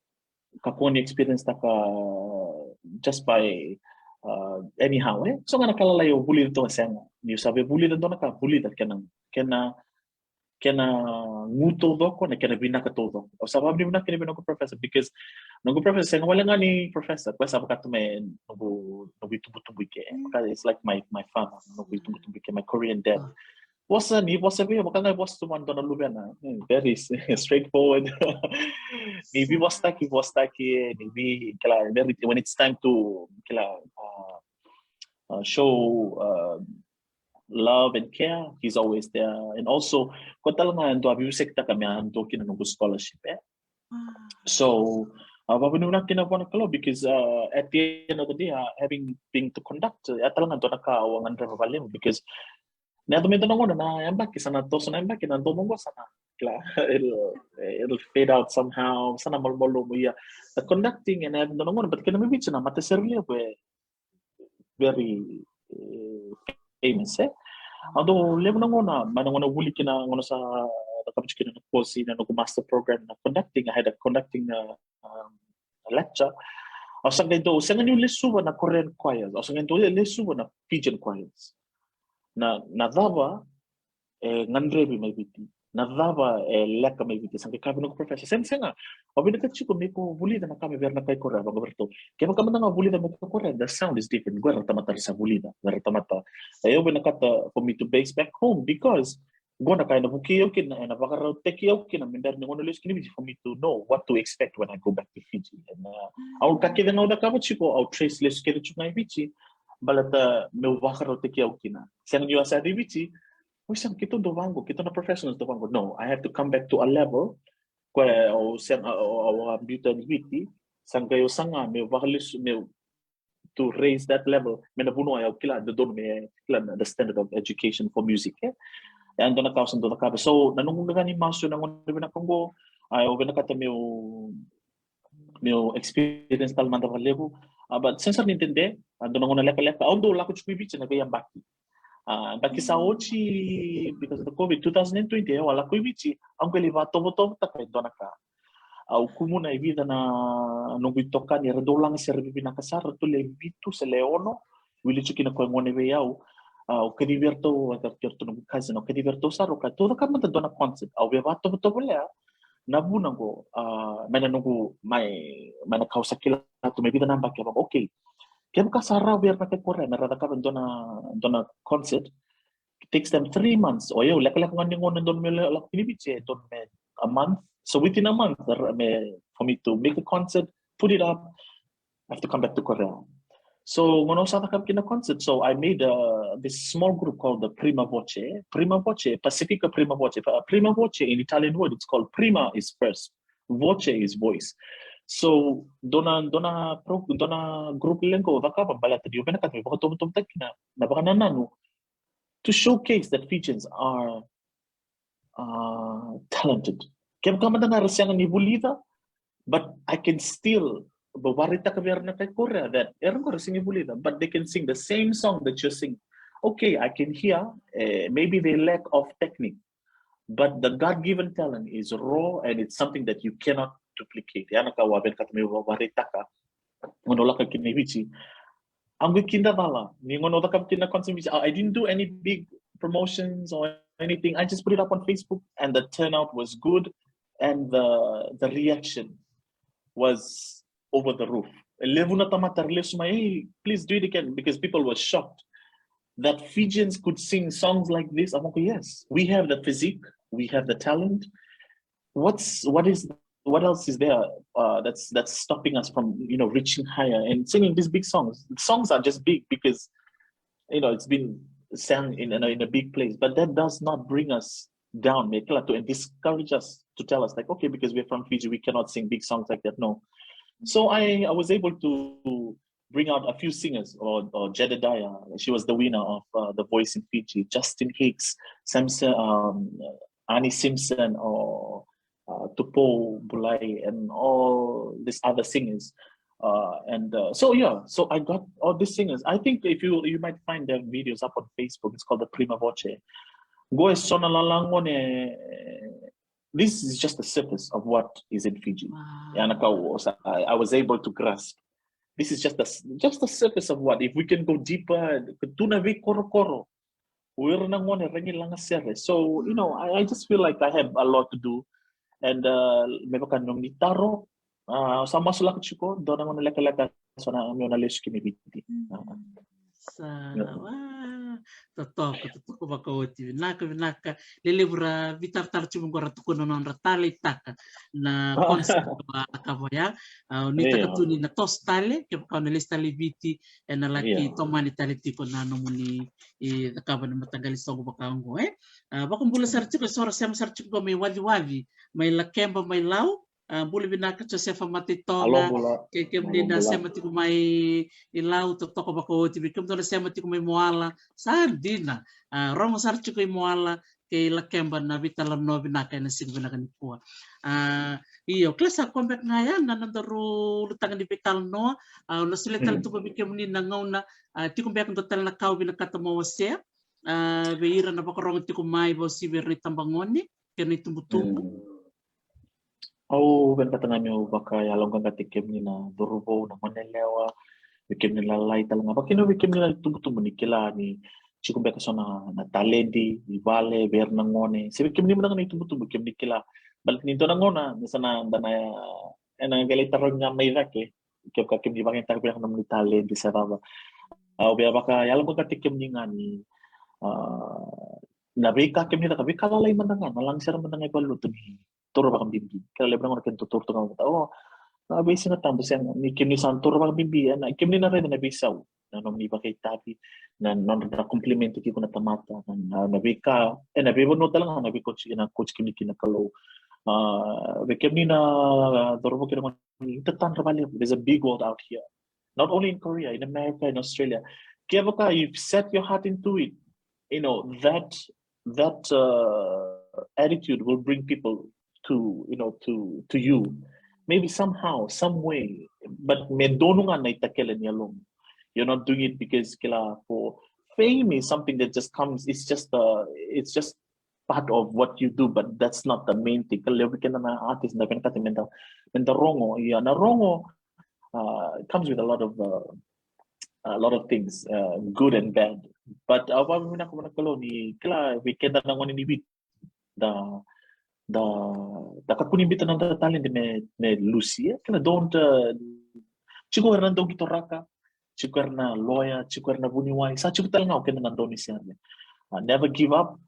Kakua ni experience taka just by uh, anyhow, eh? So ga na ka lalai o vulica tu, sega. Ni sa via vulica dua na ka, vulica kena kena kena gu taucoko, na kena vinaka taucoko. Au sa vakavinavinaka kina vei noqu professor because noqu professor sega wale ga ni professor, koya sa vaka tu me noqu noqu itubutubu i ke. Vaka, it's like my my father, noqu itubutubu i ke, my Korean dad. Vosa ni vosa vei au vaka ga e vosa tu mai dua na luvena. Hmm, very straightforward. Ni veivosataki, vosataki, ni vei kila, very, when it's time to kila uh, uh, show uh, love and care, he's always there. And also, ko tale ga e dua a veivusikitaka me a dua kina noqu scholarship, eh? So, a vakavinavinaka kina vua na Kalou because uh, at the end of the day, uh, having been to conduct, uh, e tale ga dua na ka au a gadreva vakalevu because na yaco me dua na gauna na yabaki sa na toso, na yabaki na domo qo sa na kila, it'll, it'll fade out somehow, sa na malumalumu ia. The conducting and having dua na gauna, but kena mai Viti na matasere levu e very uh, famous, eh? Au dau levu na gauna, mai na gauna vuli kina, gauna sa cakava tiko kina na course na noqu master program na conducting, I had a conducting uh, um, lecture. Au sa qai dau, sega niu lesuva na Korean choirs, au sa qai dau lesuva na Fijian choirs. Na na cava e gadrevi mai Viti, na cava e leka mai Viti. Sa qai kaya vei noqu professor, sega, sega, au vinakata tiko me ko vulica na ka mai vei ira na kai Korea, vaqo vei ratou. Kevaka mada ga vulica mai Korea, the sound is different. Qo era tamata ra sa vulica, era tamata. E au vinakata for me to base back home because qo na ka ena vukei au kina, ena vakarautaki au kina me bera ni gauna lesu kina Viti for me to know what to expect when I go back to Fiji. And uh, au ka kece ga au cakava tiko, au trace lesu kece tiko ga i Viti baleta meu vakarautaki au kina. Sega niu a sa i Viti, oi, sega, keitou dau vaqo, keitou na professionals dau vaqo. No, I have to come back to a level koya au sega, au a biuta ni Viti, sa qai au saga meu vakalesu, meu to raise that level me na vanua au kila dodonu me kila na the standard of education for music, eh? E dua na ka au sa dau cakava. So na noqu qaqani masu na gauna vinaka qo, au vinakata meu meu experience tale mada vakalevu. Uh, but sega sara ni dede, a dua na gauna lekaleka au dau lako tiko i Viti na veiyabaki. Uh, yabaki sa oti because of the COVID two thousand and twenty, au a lako i Viti, au qai lai vakatovotovotaka e dua na ka. Au kumuna e vica na noqu itokani era dau laga sere vivinaka sara, tu le vitu se le ono, wili tiko kina koya gone vei au. Au kacivi iratou, au kacivi iratou noqu cousin, au kacivi iratou sara, au kaya tou cakava mada dua na concert. Au via vakatovotovolea na vuna qo, a, mai na noqu, mai, mai na ka au sa kila tu mai vica na yabaki, au vaka, okay. Kevaka sa rawa vei ira na kai Korea me ra cakava dua na, dua na concert, it takes them three months. O yau lekaleka ga ni gauna dodonu me lako kina i Viti, e dodonu me a month. So within a month, me, for me to make a concert, put it up, I have to come back to Korea. So gauna au sa cakava kina concert, so I made uh, this small group called the Prima Voce. Prima Voce, Pacifica Prima Voce. Uh, Prima Voce in Italian word, it's called prima is first, voce is voice. So dua na, dua na pro, dua na group leqo au cakava baleta niu vinakata me vakatovotovotaki na, na vakanananu to showcase that Fijians are uh, talented. Kevaka mada ga era sega ni vulica, but I can still, vau vakaraitaka vei ira na kai Korea that era qo era sega ni vulica, but they can sing the same song that you're singing. Okay, I can hear, uh, maybe they lack of technique, but the God-given talent is raw and it's something that you cannot duplicate. Ya na ka au a vinakata meu vakaraitaka gauna au lako kina i Viti. Au qai kidacala ni gauna au cakava kina na concert i Viti, I didn't do any big promotions or anything. I just put it up on Facebook and the turnout was good and the the reaction was over the roof. E levu na tamata era lesu mai, hey, please do it again, because people were shocked that Fijians could sing songs like this. I'm like, yes, we have the physique, we have the talent. What's what is what else is there uh, that's that's stopping us from, you know, reaching higher and singing these big songs? The songs are just big because, you know, it's been sang in, in, a, in a big place, but that does not bring us down, me kila tu, and discourage us to tell us, like, okay, because we're from Fiji, we cannot sing big songs like that. No. So I, I was able to bring out a few singers, or, or Jedediah, she was the winner of uh, The Voice in Fiji, Justin Hicks, Samson, um, Annie Simpson, or uh, Tupo Bulai and all these other singers. Uh, and uh, so yeah, so I got all these singers. I think if you you might find their videos up on Facebook, it's called the Prima Voce. Go e so na lala gone. This is just the surface of what is in Fiji. Wow. Ia na ka au sa, I, I was able to grasp. This is just the s- just the surface of what. If we can go deeper, tu na veikorokoro. O ira na gone ragi laga sere. So you know, I, I just feel like I have a lot to do. And uh, me vaka nomuni taro, uh, sa masulaka tiko, dua na gone lekaleka sa na meu na lesu ki na Viti. Ah. Sa wa totoka, totoka vakaoti. Vinaka, vinaka. Lelevu ra vitaratara tiko qo ra tukuna na nodra taleitaka na concept va cakava oya. Ah, ni taka tu ni na toso tale, kevaka o na lesu tale i Viti, e na laki tomani tale tiko na nomuni i cakava na mataqali soqo vaka oqo, e. Ah, vakabula sara tiko e so ra sema sara tiko qo mai Waciwaci, mai Lakeba, mai Lau. Ah, bula vinaka Josefa Mataitoga. Ke kemuni na sema tiko mai i Lau, totoka vakaoti. Vei kemudou na sema tiko mai Moala, sa dina. Ah, rogo sara tiko i Moala kei Lakeba na veitalanoa vinaka ena siga vinaka nikua. Ah, io, kila sa koya beka ga ya na nodaru ulutaga ni veitalanoa. Ah, au na solia tale tu vei kemuni na gauna, ah, tiko beka dua tale na ka o vinakata mo wasea, ah, vei ira na vakarogo tiko mai, vakauasivi ira na itabagone kei na itubutubu. Au vinakata ga meu vakayaloqaqataki kemuni na cauravou, na goneyalewa, vei kemuni na lalai tale ga, vakakina vei kemuni na itubutubu, ni kila ni tiko beka so na, na taledi i vale vei ira na gone, se vei kemuni mada ga na itubutubu, kemuni kila. Baleta ni dua na gauna ni sa na da na, ena qai lai tarogi ga mai cake kevaka kemuni vakayagataka vinaka nomuni taledi se cava. Au via vakayaloqaqataki kemuni ga ni, ah, na veika kemuni caka, veika lalai mada ga, na laga sere mada ga i valenilotu, ni taura vakabibi. Kila levu na gauna keda taura tu ga vata, o, na veisiga tabu, sega, ni kemuni sa taura vakabibi, ena kemuni na raica na veisau, na nomuni vakaitavi, na nodra compliment kiko na tamata, na, na, na veika, ena veivanua tale ga na veikauti, na kauti kemuni kina Kalou. Ah, vei kemuni na cauravou kei na gone, ni tatadra valevu. There's a big world out here. Not only in Korea, in America, in Australia. Kevaka you set your heart into it, you know, that that uh, attitude will bring people to, you know, to to you. Maybe somehow, some way, but me donu ga na itakele ni yalomu. You're not doing it because kila for fame is something that just comes. It's just uh, it's just part of what you do, but that's not the main thing. Kila levu keda na artist na vinakata me da me da rogo, ia na rogo uh, comes with a lot of uh, a lot of things, uh, good and bad. But au vakavinavinaka vua na Kalou ni kila vei keda na gone ni Viti, da da da kakua ni biuta na noda taledi me me lusi. Kila, don't uh, tiko era na dauqito raka, tiko era na loya, tiko era na vuniwai, sa tiko tale ga o keda na dau ni sere. Uh, never give up.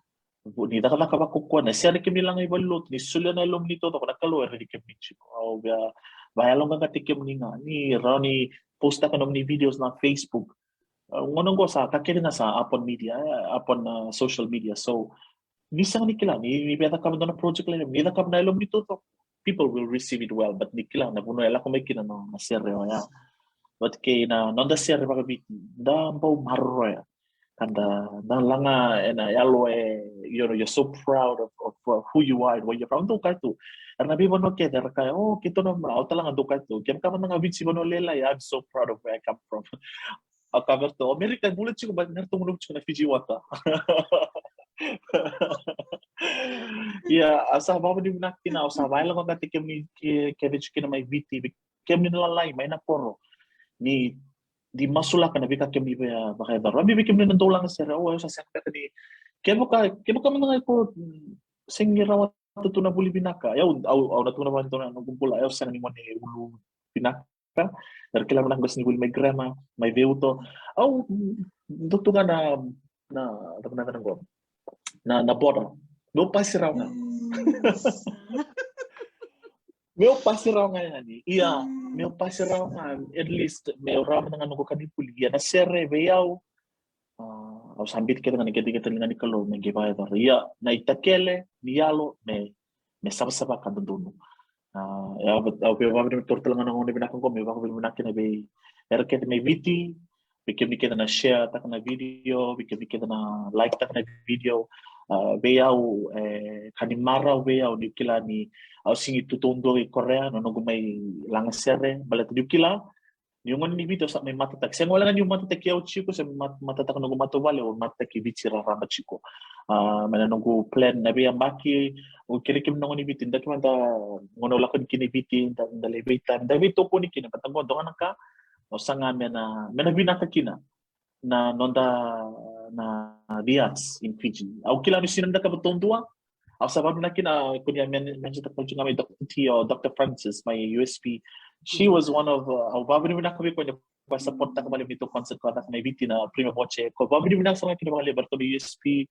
Ni cakacaka vakaukaua, na sere kemuni laga i valenilotu, ni solia na yalomuni taucoko, na Kalou e raici kemuni tiko. Au via vakayaloqaqataki kemuni ga ni rawa ni postaka nomuni videos na Facebook. Uh, gauna oqo sa ka kece ga sa up on media, eh, up on uh, social media. So ni sega ni kila ni ni via cakava dua na project lailai, ni cakava na yalomuni taucoko, people will receive it well. But ni kila na vanua e lako mai kina na, na sere oya. But kei na noda sere vakaviti, da bau maroroya. Ka da da laga ena yalo e, you know, you're so proud of, of uh, who you are and where you're from. Dou kaya tu, era na veivanua kece era kaya, o, keitou na, au tale ga dou kaya tu, kevaka mada ga Viti vanua lailai, I'm so proud of where I come from. Au kaya vei ratou, o Amerika e bula tiko, but eratou gunuva tiko na Fiji water. Ia, au sa vakavinavinaka kina, au sa vakayaloqaqataki kemuni ke- kece tiko kina mai Viti, vei kemuni na lalai mai na koro, ni di masulaka na veika kemuni via vakayacora. Vei kemuni na dau laga sere, o, au sa sega beka ni, kevaka kevaka mada ga iko, mm, sega ni rawata tu na vuli vinaka. Au au au na tukuna vakaidina na noqu bula, au sega ni gone ulu vinaka. Era kila vinaka qo, sega ni vuli mai grammar, mai veiuto. Au, mm, dau tu ga na na na na na na border. Meu pasi rawa ga. Meu pasi rawa ga yani. Ia, meu pasi rawa ga, at least meu rawa mada ga noqu kanivuli. Ia na sere vei au, ah, au sa biuta kece ga na qeteqete liga ni Kalou me qai vakayacora. Ia na itakele ni yalo me me savasava ka dodonu. Ah, ia, au via vakavinavinaka tale ga na gauna vinaka oqo, meu vakavinavinaka kina vei era kece mai Viti, vei kemuni kece na share taka na video, vei kemuni kece na like taka na video. A, vei au, e, ka ni marau vei au niu kila ni au sigi tu taudua i Korea, na noqu mai laga sere, baleta niu kila niu gone ni Viti au sa mai matataki. Sega wale ga niu matataki au tiko, se mat-, matataka noqu matavuvale, au matataki Viti raraba tiko. A, mai na noqu plan na veiyabaki, au kerekere mai na gone ni Viti, da kemada, gauna au lako ni kina i Viti, da, da lai veitami, da veitokoni kina, baleta qo dua ga na ka au saga me na, me na vinaka kina na noda, na the arts in Fiji. Au kila ni sina vinaka vakataudua. Au sa vavinaka kina, ko ni a men-, mention taka tiko ga mai Doctor T o Doctor Francis mai U S P. She was one of, uh, au vavinavinaka vei koya ni koya support-taka vakalevu neitou concert ka caka mai Viti na Prima Voce. Ko vavinavinaka sara ga kina vakalevu vei ratou na U S P,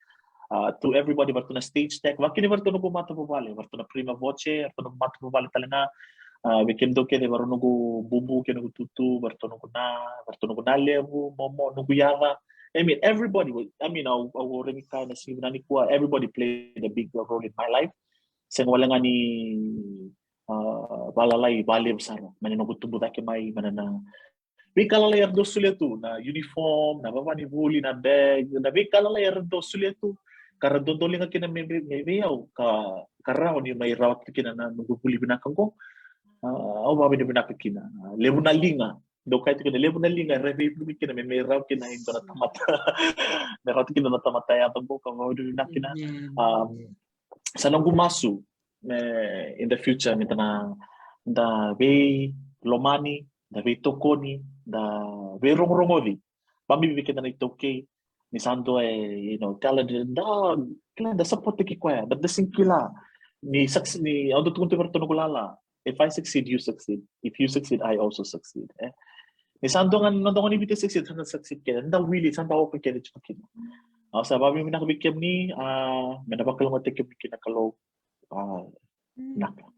uh, to everybody, vei ratou na stage tech, vakakina vei ratou noqu matavuvale, vei ratou na Prima Voce, vei ratou noqu matavuvale tale ga. A, vei kemudou kece, vei rau noqu bubu kei noqu tutu, vei ratou noqu na, vei ratou noqu na levu, momo, noqu yaca. I mean, everybody was, I mean, au, au remi kaya na siga vinaka nikua, everybody played a big role in my life. Sega wale ga ni, a, valalai, valevu sara, mai na noqu tubu cake mai, mai na, na veika lalai era dau solia tu, na uniform, na vavanivuli, na bag, na veika lalai era dau solia tu, ka ra dodoliga kina me, me, me vei au, ka, ka rawa ni mai rawata kina na noqu vuli vinaka qo. A, au vavinavinaka kina. A, levu na liga, dau kaya tiko na levu na liga era veivuke kina me, me rawa kina e dua na tamata. Me rawata kina na tamata yadra qo, ka vavinavinaka kina. Amen. Um, sa noqu masu, e, in the future, me da na, da veilomani, da veitokoni, da veirogorogoci. Vakabibi vei keda na iTaukei, ni sa dua e, you know, talented, da, kila, da support-taki koya, da, da sega ni kila. Ni succeed, ni au dau tukuna tu vei ratou noqu lala, if I succeed, you succeed. If you succeed, I also succeed. E? Ni sa dua ga na noda gone ni Viti e succeed, sa na succeed kece. Da wili, sa da oka kece tiko kina. Au sa vavinavinaka vei kemuni, a, me na vakalougatataki kemuni kina Kalou. A, vinaka.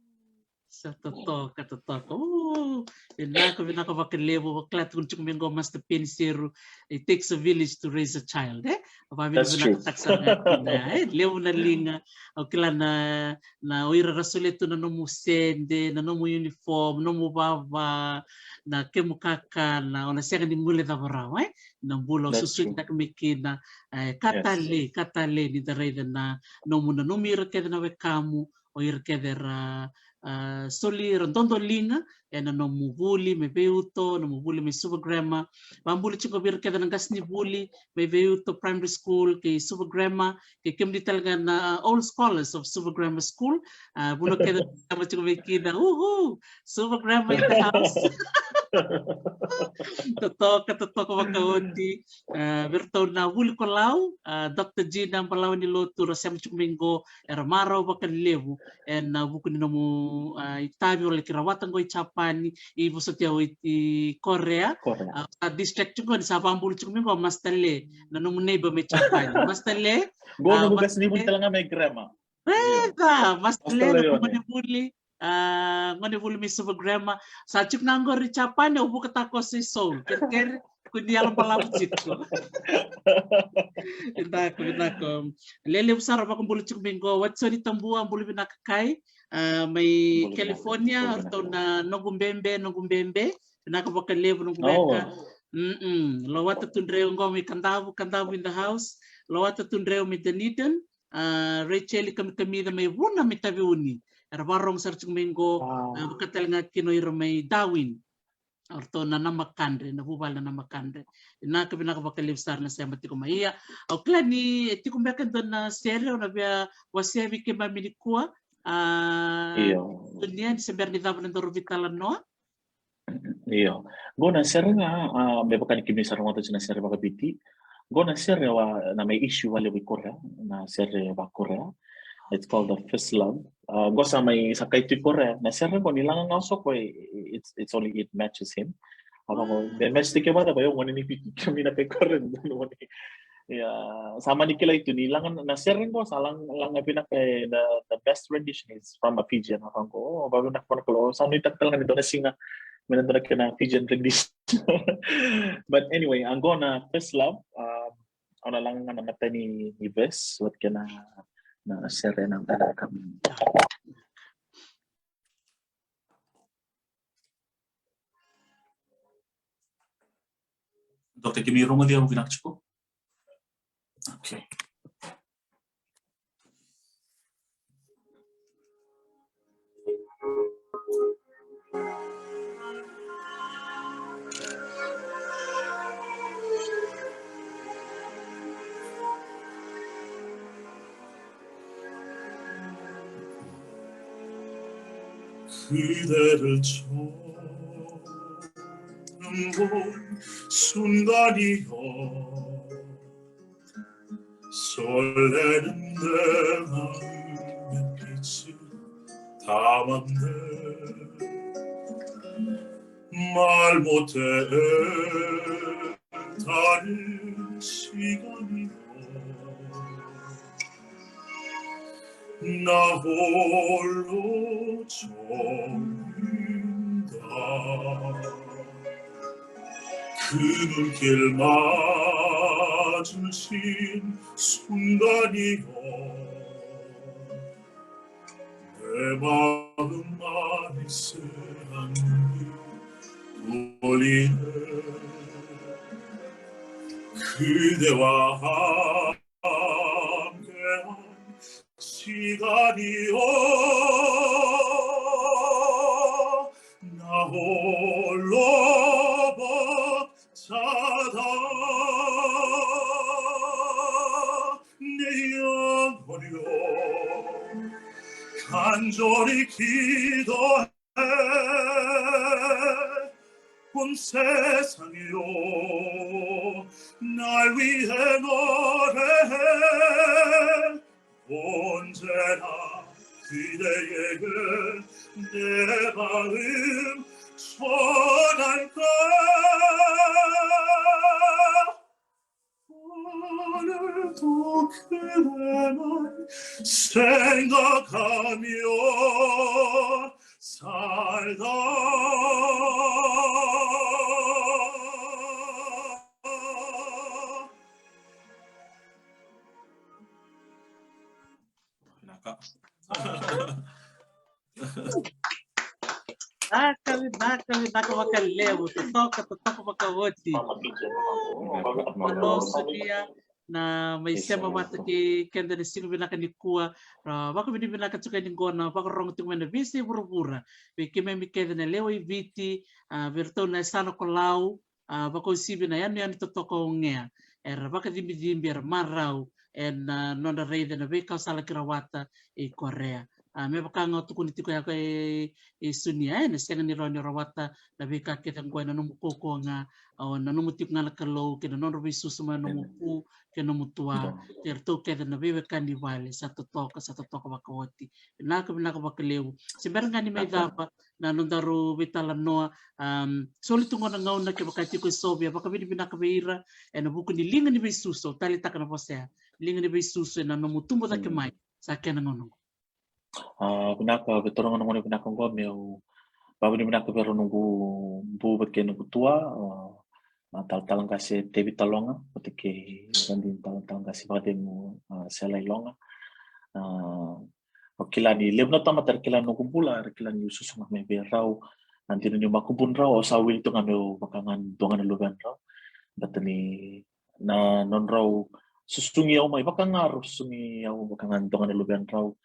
Sa totoka, totoka. Uu, vinaka, vinaka vakalevu, vakila tukuna tiko mai qo Master Peniseru, it takes a village to raise a child, e? That's true. Vavinavinakataka sara ga kina, e? Levu na liga, au kila na, na o ira ra solia tu na nomu sede, na nomu uniform, nomu vava, na kemu kakana, o na sega ni guilecava rawa, e? Na bula o susugi taka mai kina, e, ka talei, ka talei ni da raica na nomu nanumi ira kece na wekamu, o ira kece ra, a, soli ira dodoliga ena nomu vuli mai Veiuto, nomu vuli mai Suva Grammar. Vabula tiko vei ira kece na qasenivuli mai Veiuto Primary School kei Suva Grammar, kei kemuni tale ga na, a, old scholars of Suva Grammar School. A, vanua kece tama tiko mai kina. Uhu! Suva Grammar in the house. Totoka, totoka vakaoti. A, vei iratou na vuli ko Lau, a, Doctor Gina Balawa ni Lotu, ra sema tiko mai qo, era marau vakalevu ena vuku ni nomu, a, itavi o laki rawata qo i Japani, i vosoti au i, i Korea. Korea. A, sa distract tiko ni sa vabula tiko mai qo Master Le, na nomu neighbor mai Japani. Master Le, qo, a, nomu qasenivuli tale ga mai Grammar. Raica, Master Le, na nomu gonevuli. A, gonevuli mai Suva Grammar. Sa tiko ga qori Japani, au vuka takoso i Seoul. Kerekere, kua ni yalo balavu tiko. Vinaka, vinaka. Lelevu sara vakabula tiko mai qo. Watsoni Tabua, bula vinaka kai. A, mai California, ratou na noqu bebe, noqu bebe. Vinaka vakalevu, noqu beka. Mm-mm. Lawata Tudreu qo mai Kadavu, Kadavu in the house. Lawata Tudreu mai Dunedin. A, Rachel Kamikamica mai Vuna mai Taveuni. Era vakarorogo sara tiko mai qo, a, vaka tale ga kina o ira mai Darwin. O ratou na Namakadre, na vuvale na Namakadre. Vinaka, vinaka vakalevu sara na sema tiko mai. Ia, au kila ni e tiko beka e dua na sere au na via wasea vei keimami nikua. A, io. Sonia, ni se bera ni cava na daru veitalanoa. Io. Qo na sere ga, a, me vaka ni keimami sa rogoca tiko na sere vakaviti. Qo na sere wa, na mai issue valevu i Korea, na sere vaKorea. It's called The First Love. A, qo sa mai sa kai tu i Korea. Na sere qo ni laga ga o Soko, e, it's, it's only it matches him. A, qo, me match tiko vata, qo, io, gone ni Viti, keimami na kai Korea, gone. Ia, sa mani kilai tu ni laga na sere qo, sa laga, laga vinaka, e, the, the best rendition is from a Fijian, a qo, o, vavinaka, vinaka lo, sa nuitaka tale ga ni dua na siga me na dua na kena Fijian rendition. But anyway, a qo na First Love, um, au na laga ga na matai ni, ni verse, vata kei na, na sere na, na, na kami. Dokta, keimami rogoci au vinaka tiko? Okay. 그대를 처음 본 순간이요. 설레는 내 맘에 빛을 담았네. 말 못해 애타는 시간이요. 나 홀로 헤맨다. 그 눈길 마주친 순간이요. 내 마음 안에 새하늘이 울리네. 그대와 함께한 시간이요. 나 홀로 벅차다. 내 영혼이요. 간절히 기도해. 온 세상이요. 날 위해 노래해. 언제나 그대에게 내 마음 전할까. 오늘도 그대만 생각하며 살다. Vinaka. Vinaka, vinaka, vinaka vakalevu. Totoka, totoka vakaoti. Manoa Sonia na mai sema vata kei keda na siga vinaka nikua. Ra vakavinavinaka tiko yani qo na vakarorogo tiko mai na veiyasai vuravura. Vei keimami kece na lewe i Viti, a, vei iratou na yasana ko Lau, a, vakauasivi na yanuyanu totoka o Gea, era vakacibicibi, era marau ena, a, nodra raica na veika sa laki rawata i Korea. A, me vaka ga o tukuna tiko ya e, e Sonia, e, na sega ni rawa ni rawata na veika kece qo ena nomu kaukaua ga, o na nomu tiko ga na Kalou kei na nodra veisusu mai na nomu pu kei na nomu tua, kei iratou kece na veiwekani vale, sa totoka, sa totoka vakaoti. Vinaka, vinaka vakalevu. Se bera ga ni mai cava na nodaru veitalanoa, am, soli tu qo na gauna, kevaka tiko e sovi, a vakavinavinaka vei ira ena vuku ni liga ni veisusu, au taleitaka na vosa ya, liga ni veisusu ena nomu tubu cake mai, sa kena gauna qo. A, vinaka, vei taura ga na gauna vinaka qo meu vakavinavinaka vei rau noqu bu vata kei noqu tua, a, a, talatala qase Tevita Loga vata kei Radini talatala qase vakacegu, a, Selai Loga. A, au kila ni levu na tamata era kila na noqu bula, era kila niu susu ga mai vei rau. A, dina niu makubuni rau, au sa wili tu ga meu vaka ga dua ga na luvedrau. Baleta ni na nodrau susugi au mai vaka ga rau susugi au vaka ga dua ga na luvedrau.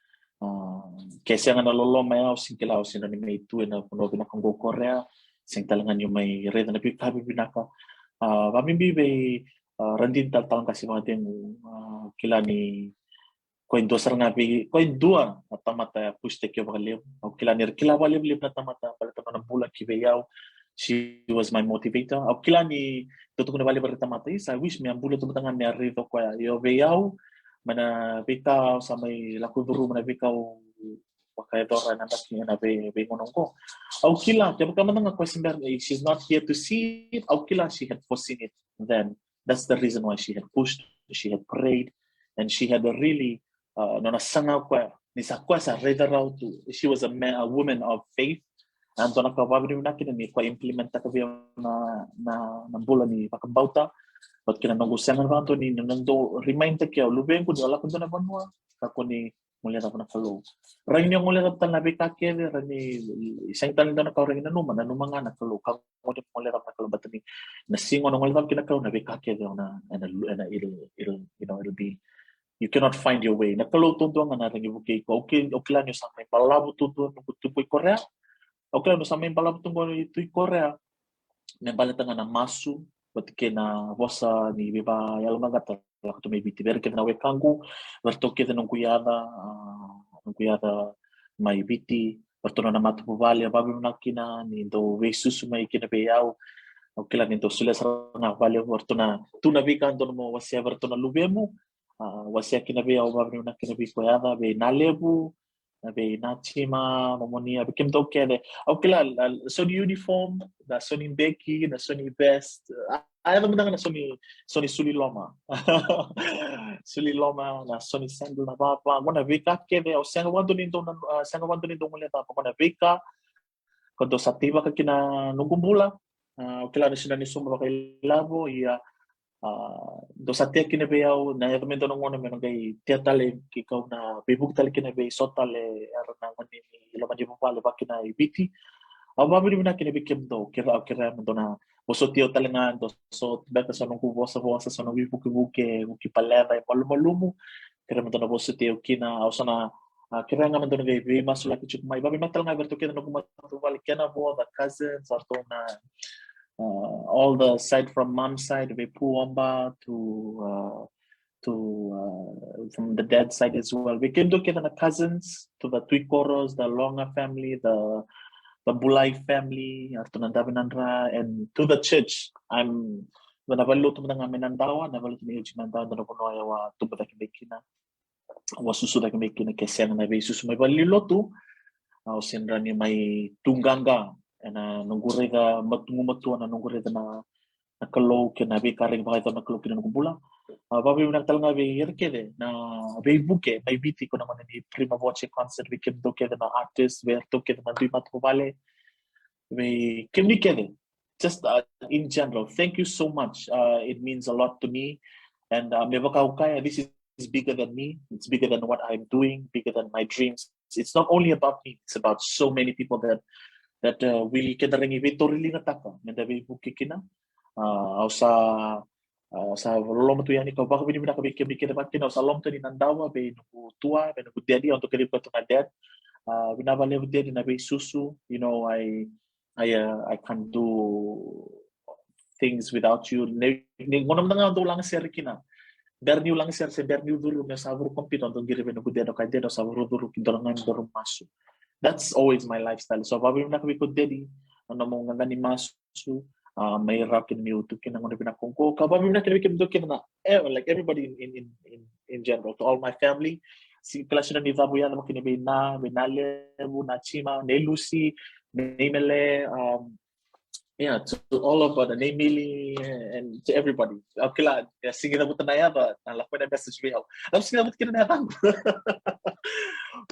A, ke sega na loloma ya, au sega ni kila, au sega ni mai tu ena vanua vinaka qo Korea. Sega tale ga niu mai raica na veika vivinaka. A, vakabibi vei, a, Radini talatala qase vakacegu, a, kila ni koya e dua sara ga vei, koya e dua na tamata e push-taki au vakalevu. Au kila ni ra kila vakalevulevu na tamata baleta nona bula ki vei au. She was my motivator. Au kila ni dau tukuna vakalevu vei ira na tamata, isa, I wish me a bula tu mada ga me a raica o koya. Io, vei au, mai na veika au sa mai lako curuma, na veika au vakayacora ena daki ena vei, veigauna oqo. Au kila, kevaka mada ga koya se bera, she's not here to see it, au kila she had foreseen it then. That's the reason why she had pushed, she had prayed, and she had really, uh, nona saga o koya ni sa koya sa raica rawa tu. She was a, ma-, a woman of faith. A dua na ka vakavinavinaka kina ni koya implement-taka vei au na, na, na bula ni vakabauta. But kina noqu sega vakadua ni, ni noqu remind-taki au, luvequ, ni o lako dua na vanua, kakua ni guilecava na Kalou. Rawa ni o guilecava tale na veika kece, rawa ni sega tale ni dua na ka o rawa ni nanuma, nanuma ga na Kalou, ka gone mo guilecava na Kalou, baleta ni na siga o na guilecava kina na Kalou, na veika kece o na, ena, ena, it'll, it'll, you know, it'll be, you cannot find your way. Na Kalou duadua ga na rawa ni vukei iko. Au ki-, au kila ni o sa mai balavu duadua noqu tu qo i Korea. Au kila ni o sa mai balavu tu qo i Korea me baleta ga na masu vata kei na vosa ni veivakayalomagata lako tu mai Viti. Vei ira kece na wekaqu, vei iratou kece noqu yaca, a, noqu yaca mai Viti, vei ratou na matavuvale. Vakavinavinaka kina ni dou veisusu mai kina vei au. Au kila ni dou solia sara ga vakalevu vei ratou na tu na veika dou na mo wasea vei ratou na luvemu. A, wasea kina vei au, vakavinavinaka kina vei koya, vei Nalevu, na vei Natima, Momonia, vei kemudou kece. Au kila, a, so ni uniform, na so ni beki, na so ni vest. A, a yaco mada ga na so ni, so ni suli loma. Suli loma, na so ni sandal, na vava, qo na veika kece, au sega vakadua ni dou na, a, sega vakadua ni dou guilecava, qo na veika ko dou sa teivaka kina noqu bula. A, au kila ni sina ni suma vakailavo, ia, a, dou sa tea kina vei au, na yaco me dua na gauna me na qai tea tale ki kau na veivuke tale kina vei so tale era na gone ni loma ni vuvale vaka kina i Viti. Au vakavinavinaka kina vei kemudou, kere, au kerea me dou na vosoti au tale ga, dou so beka so noqu vosavosa, so na veivukevuke, vuki paleva, e malumalumu. Kerea me dou na vosoti au kina, au sa na, a, kerea ga me dou na vei, veimasulaki tiko mai. Vakavinavinaka tale ga vei ratou kece na noqu matavuvale kei na vo, the cousins, ratou na, uh, all the side from mom side, vei Puomba to, uh, to, uh, from the dad side as well. Vei kemudou kece na cousins, to the Tuikoros, the Longa family, the, the Bulai family, ratou na Davinadra, and to the church. I'm, na valenilotu mada ga mai Nadawa, na valenilotu mai Nadawa, dua na vanua au a tubu cake mai kina. Au a susu cake mai kina, ke sega na veisusu mai valenilotu, au sega ni mai tu qaqa ena noqu raica matumatua, na noqu raica na, na Kalou kei na veika e vakayacora na Kalou kina noqu bula. A, vakavinavinaka tale ga vei ira kece na veivuke mai Viti, ko na gone ni Prima Voce concert, vei kemudou kece na artist, vei iratou kece na dui matavuvale, vei kemuni kece. Just, uh, in general, thank you so much. Uh, it means a lot to me. And, uh, me vaka au kaya, this is bigger than me. It's bigger than what I'm doing, bigger than my dreams. It's not only about me. It's about so many people that, that, uh, we can, da rawa ni veitauriligataka me da veivuke kina. Uh, au sa, uh, sa loloma tu yani, kau vakavinavinaka vei kemuni kece vaka kina. Au sa loloma tu yani Nadawa vei noqu tua, vei noqu daddy, au dau kaciva koya tu na dad. Uh, vinaka vakalevu daddy na veisusu. You know, I, I, uh, I can't do things without you. Ni, ni gauna mada ga au dau lagasere kina, bera niu lagasere se bera niu curu, meu sa vuru computer, au dau qiri vei noqu dad, au kaya, dad, au sa vuru curu ki dua ga na nodaru masu. That's always my lifestyle. So vakavinavinaka vei iko daddy na nomu qaqa ni masu. Uh, mai rawa kina niu tu kina gauna vinaka oqo. Ka vakavinavinaka kina vei kemudou kece na, eh, like, everybody in, in, in, in, in general, to all my family. Sega ni kila sina ni cavu yaca, vaka kina vei Na, vei Nalevu, Natima, nei Lucy, nei Mele, um, yeah, to all of, uh, the nei Mili, and to everybody. Au kila, yeah, sega ni cavuta na yaca, na lako mai na message vei au. Au sega ni cavuta kina na yacaqu.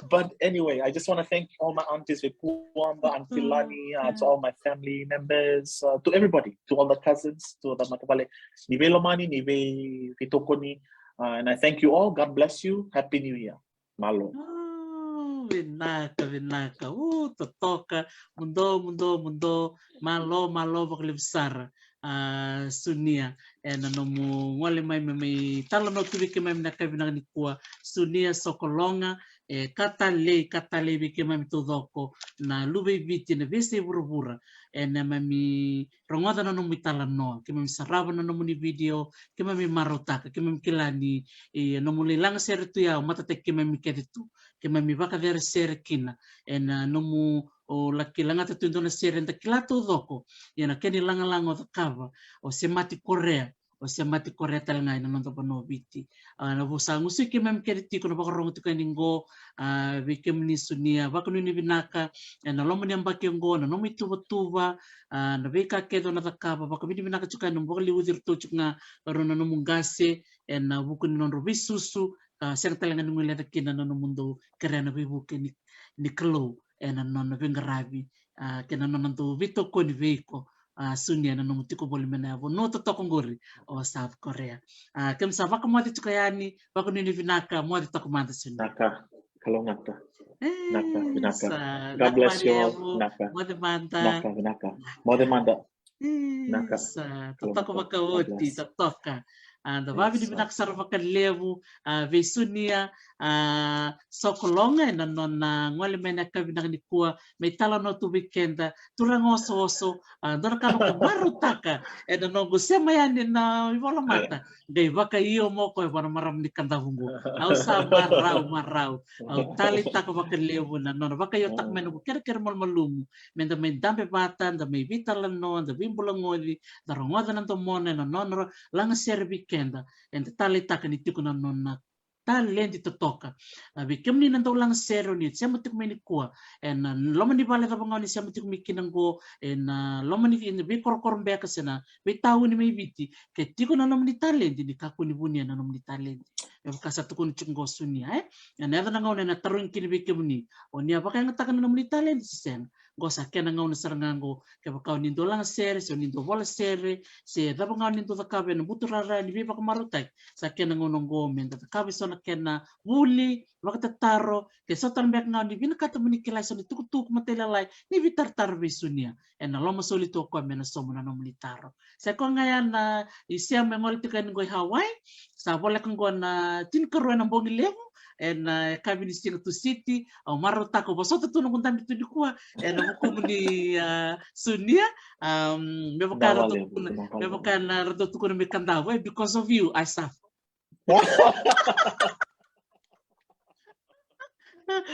But anyway, I just wanna thank all my aunties, vei Puomba, Aunty Lani, uh, to all my family members, uh, to everybody, to all the cousins, to the matavuvale. Ni veilomani, ni vei, veitokoni. Uh, and I thank you all. God bless you. Happy New Year. Malo. Oh, vinaka, vinaka. Uh, totoka, muduo, muduo, muduo. Malo, malo vakalevu sara. A, Sunia, ena nomu gole mai me mai talanoa tu vei keimami na yakavi vinaka nikua. Sunia Sokologa, e ka talei, ka talei vei keimami taucoko na luve i Viti ena veiyasai vuravura. Ena keimami rogoca na nomu italanoa, keimami sarava na nomuni video, keimami marautaka, keimami kila ni, e, nomu lai lagasere tu ya, o matataki keimami kece tu, keimami vakaceresere kina ena nomu o laki lagata tu e dua na sere eda kila taucoko. Ia na kena ilagalaga o cakava, o semati korea, o semati korea tale ga ena noda vanua o Viti. A, na vou sa gusui keimami kece tiko na vakarogo tiko yani qo, a, vei kemuni Sunia, vakanuinui vinaka ena loma ni yabaki oqo, na nomu ituvatuva, a, na veika kece o na cakava, vakavinavinaka tiko yani nomu vakaliuci iratou tiko ga o rau na nomu qase ena vuku ni nodrau veisusu, a, sega tale ga ni guileca kina na nomudou kerea na veivuke ni, ni Kalou ena nona veiqaravi, a, kei na nona dau veitokoni vei iko, a, Sunia, na nomu tiko voli mai na vanua totoka oqori o South Korea. A, keimami sa vakamoce tiko yani, vakanuinui vinaka, moce toka mada Sunia. Vinaka, kalougata. E, vinaka, vinaka. Sa, God bless you all. Vinaka. Moce mada. Vinaka, vinaka. Moce mada. E, vinaka. Sa, totoka vakaoti, totoka. A, da vavinavinaka sara vakalevu, a, vei Sunia, a, Sokologa, ena nona gole mai na yakavi vinaka nikua, me italanoa tu vei keda, turaga osooso, a, dua na ka noqu marautaka, ena noqu sema yani na ivolamata, qai vakaio mo koya vua na marama ni Kadavuqu. Au sa marau, marau. Au taleitaka vakalevu na nona vakaiotaka mai noqu kerekere malumalumu, me da mai dabe vata, da mai veitalanoa, da veibulagoci, da rogoca na domona, ena nona lagasere vei keda, eda taleitaka ni tiko na nona taledi totoka. A, vei kemuni na dau lagasere, o ni sema tiko mai nikua, ena loma ni vale cava ga o ni sema tiko mai kina qo, ena loma ni, ena veikorokoro beka se na veitauni mai Viti, ke tiko na nomuni taledi, ni kakua ni vunia na nomuni taledi. Me vaka sa tukuna tiko qo o Sunia, e? Ena yaco na gauna ena tarogi kina vei kemuni, o ni a vakayagataka na nomuni taledi se sega. Qo sa kena gauna sara ga qo, kevaka o ni dau lagasere, se o ni dau vola sere, se cava ga o ni dau cakava ena butu rara ni veivakamarautaki, sa kena gauna qo me da cakava eso na kena vuli, vakatataro, ke so tale beka ga o ni vinakata mo ni kila eso na itukutuku matailalai, ni veitaratara vei Sunia. Ena lomasoli tu o koya me na sauma na nomuni taro. Sa i koya ga ya na isema e gole tiko yani qo i Hawaii, sa voleka qo na tinikarua ena bogi levu, ena yakavi ni siga Tusiti, au marautaka, au vosota tu noqu dabe tu nikua, ena vukumuni, a, Sunia, am, me vaka ratou tukuna, me vaka na ratou tukuna mai Kadavu, e, because of you, I suffer.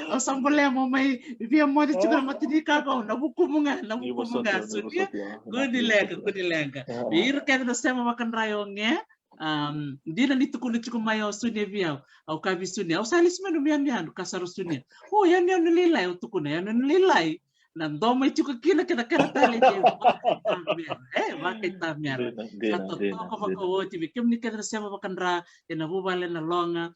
Au sa bolea mo mai via moce tiko na matanikaka, na vukumu ga, na vukumu ga, Sunia. Kua ni leqa, kua ni leqa. Vei ira kece na sema vakadra o Gea, am, dina ni tukuna tiko mai o Sunia vei au, au kaya vei Sunia, au sa lesu mai nomu yanuyanu, kaya sara o Sunia, o, yanuyanu lailai, au tukuna, yanuyanu lailai. Na domo e tiko kina kei na kena taledi, e, vakaitamera. E, vakaitamera. Dina, dina, dina, dina. Sa totoka vakaoti vei kemuni kece na sema vakadra ena vuvale na Loga.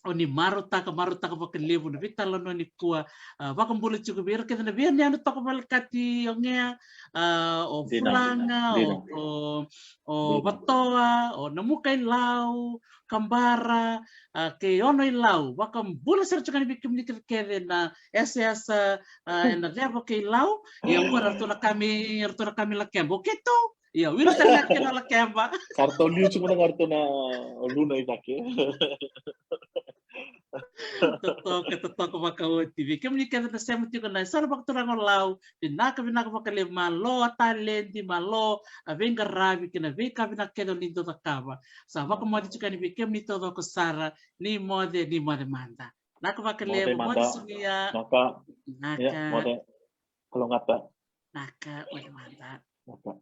O ni marautaka, marautaka vakalevu na veitalanoa nikua, a, vakabula tiko vei ira kece na veiyanuyanu toka volekati o Gea, a, o Fulaga, o, o, o Vatoa, o Namuka i Lau, Kabara, a, kei Ono i Lau, vakabula sara tiko yani vei kemuni kece kece na yasayasa, a, ena ceva kei Lau, ia qo ratou na ka mai, ratou na ka mai Lakeba, o keitou, ia, o ira tale ga kei na Lakeba. Ka ratou liu tiko mada ga ratou na luna i cake. Totoka, totoka vakaoti. Vei kemuni kece na sema tiko na sala vakaturaga o Lau, vinaka, vinaka vakalevu, malo a taledi, malo a veiqaravi kei na veika vinaka kece o ni dau cakava. Sa vakamoce tiko yani vei kemuni taucoko sara, ni moce, ni moce mada. Vinaka vakalevu, moce Sunia. Vinaka. Vinaka. Ia, moce. Kalougata. Vinaka, moce mada. Vinaka.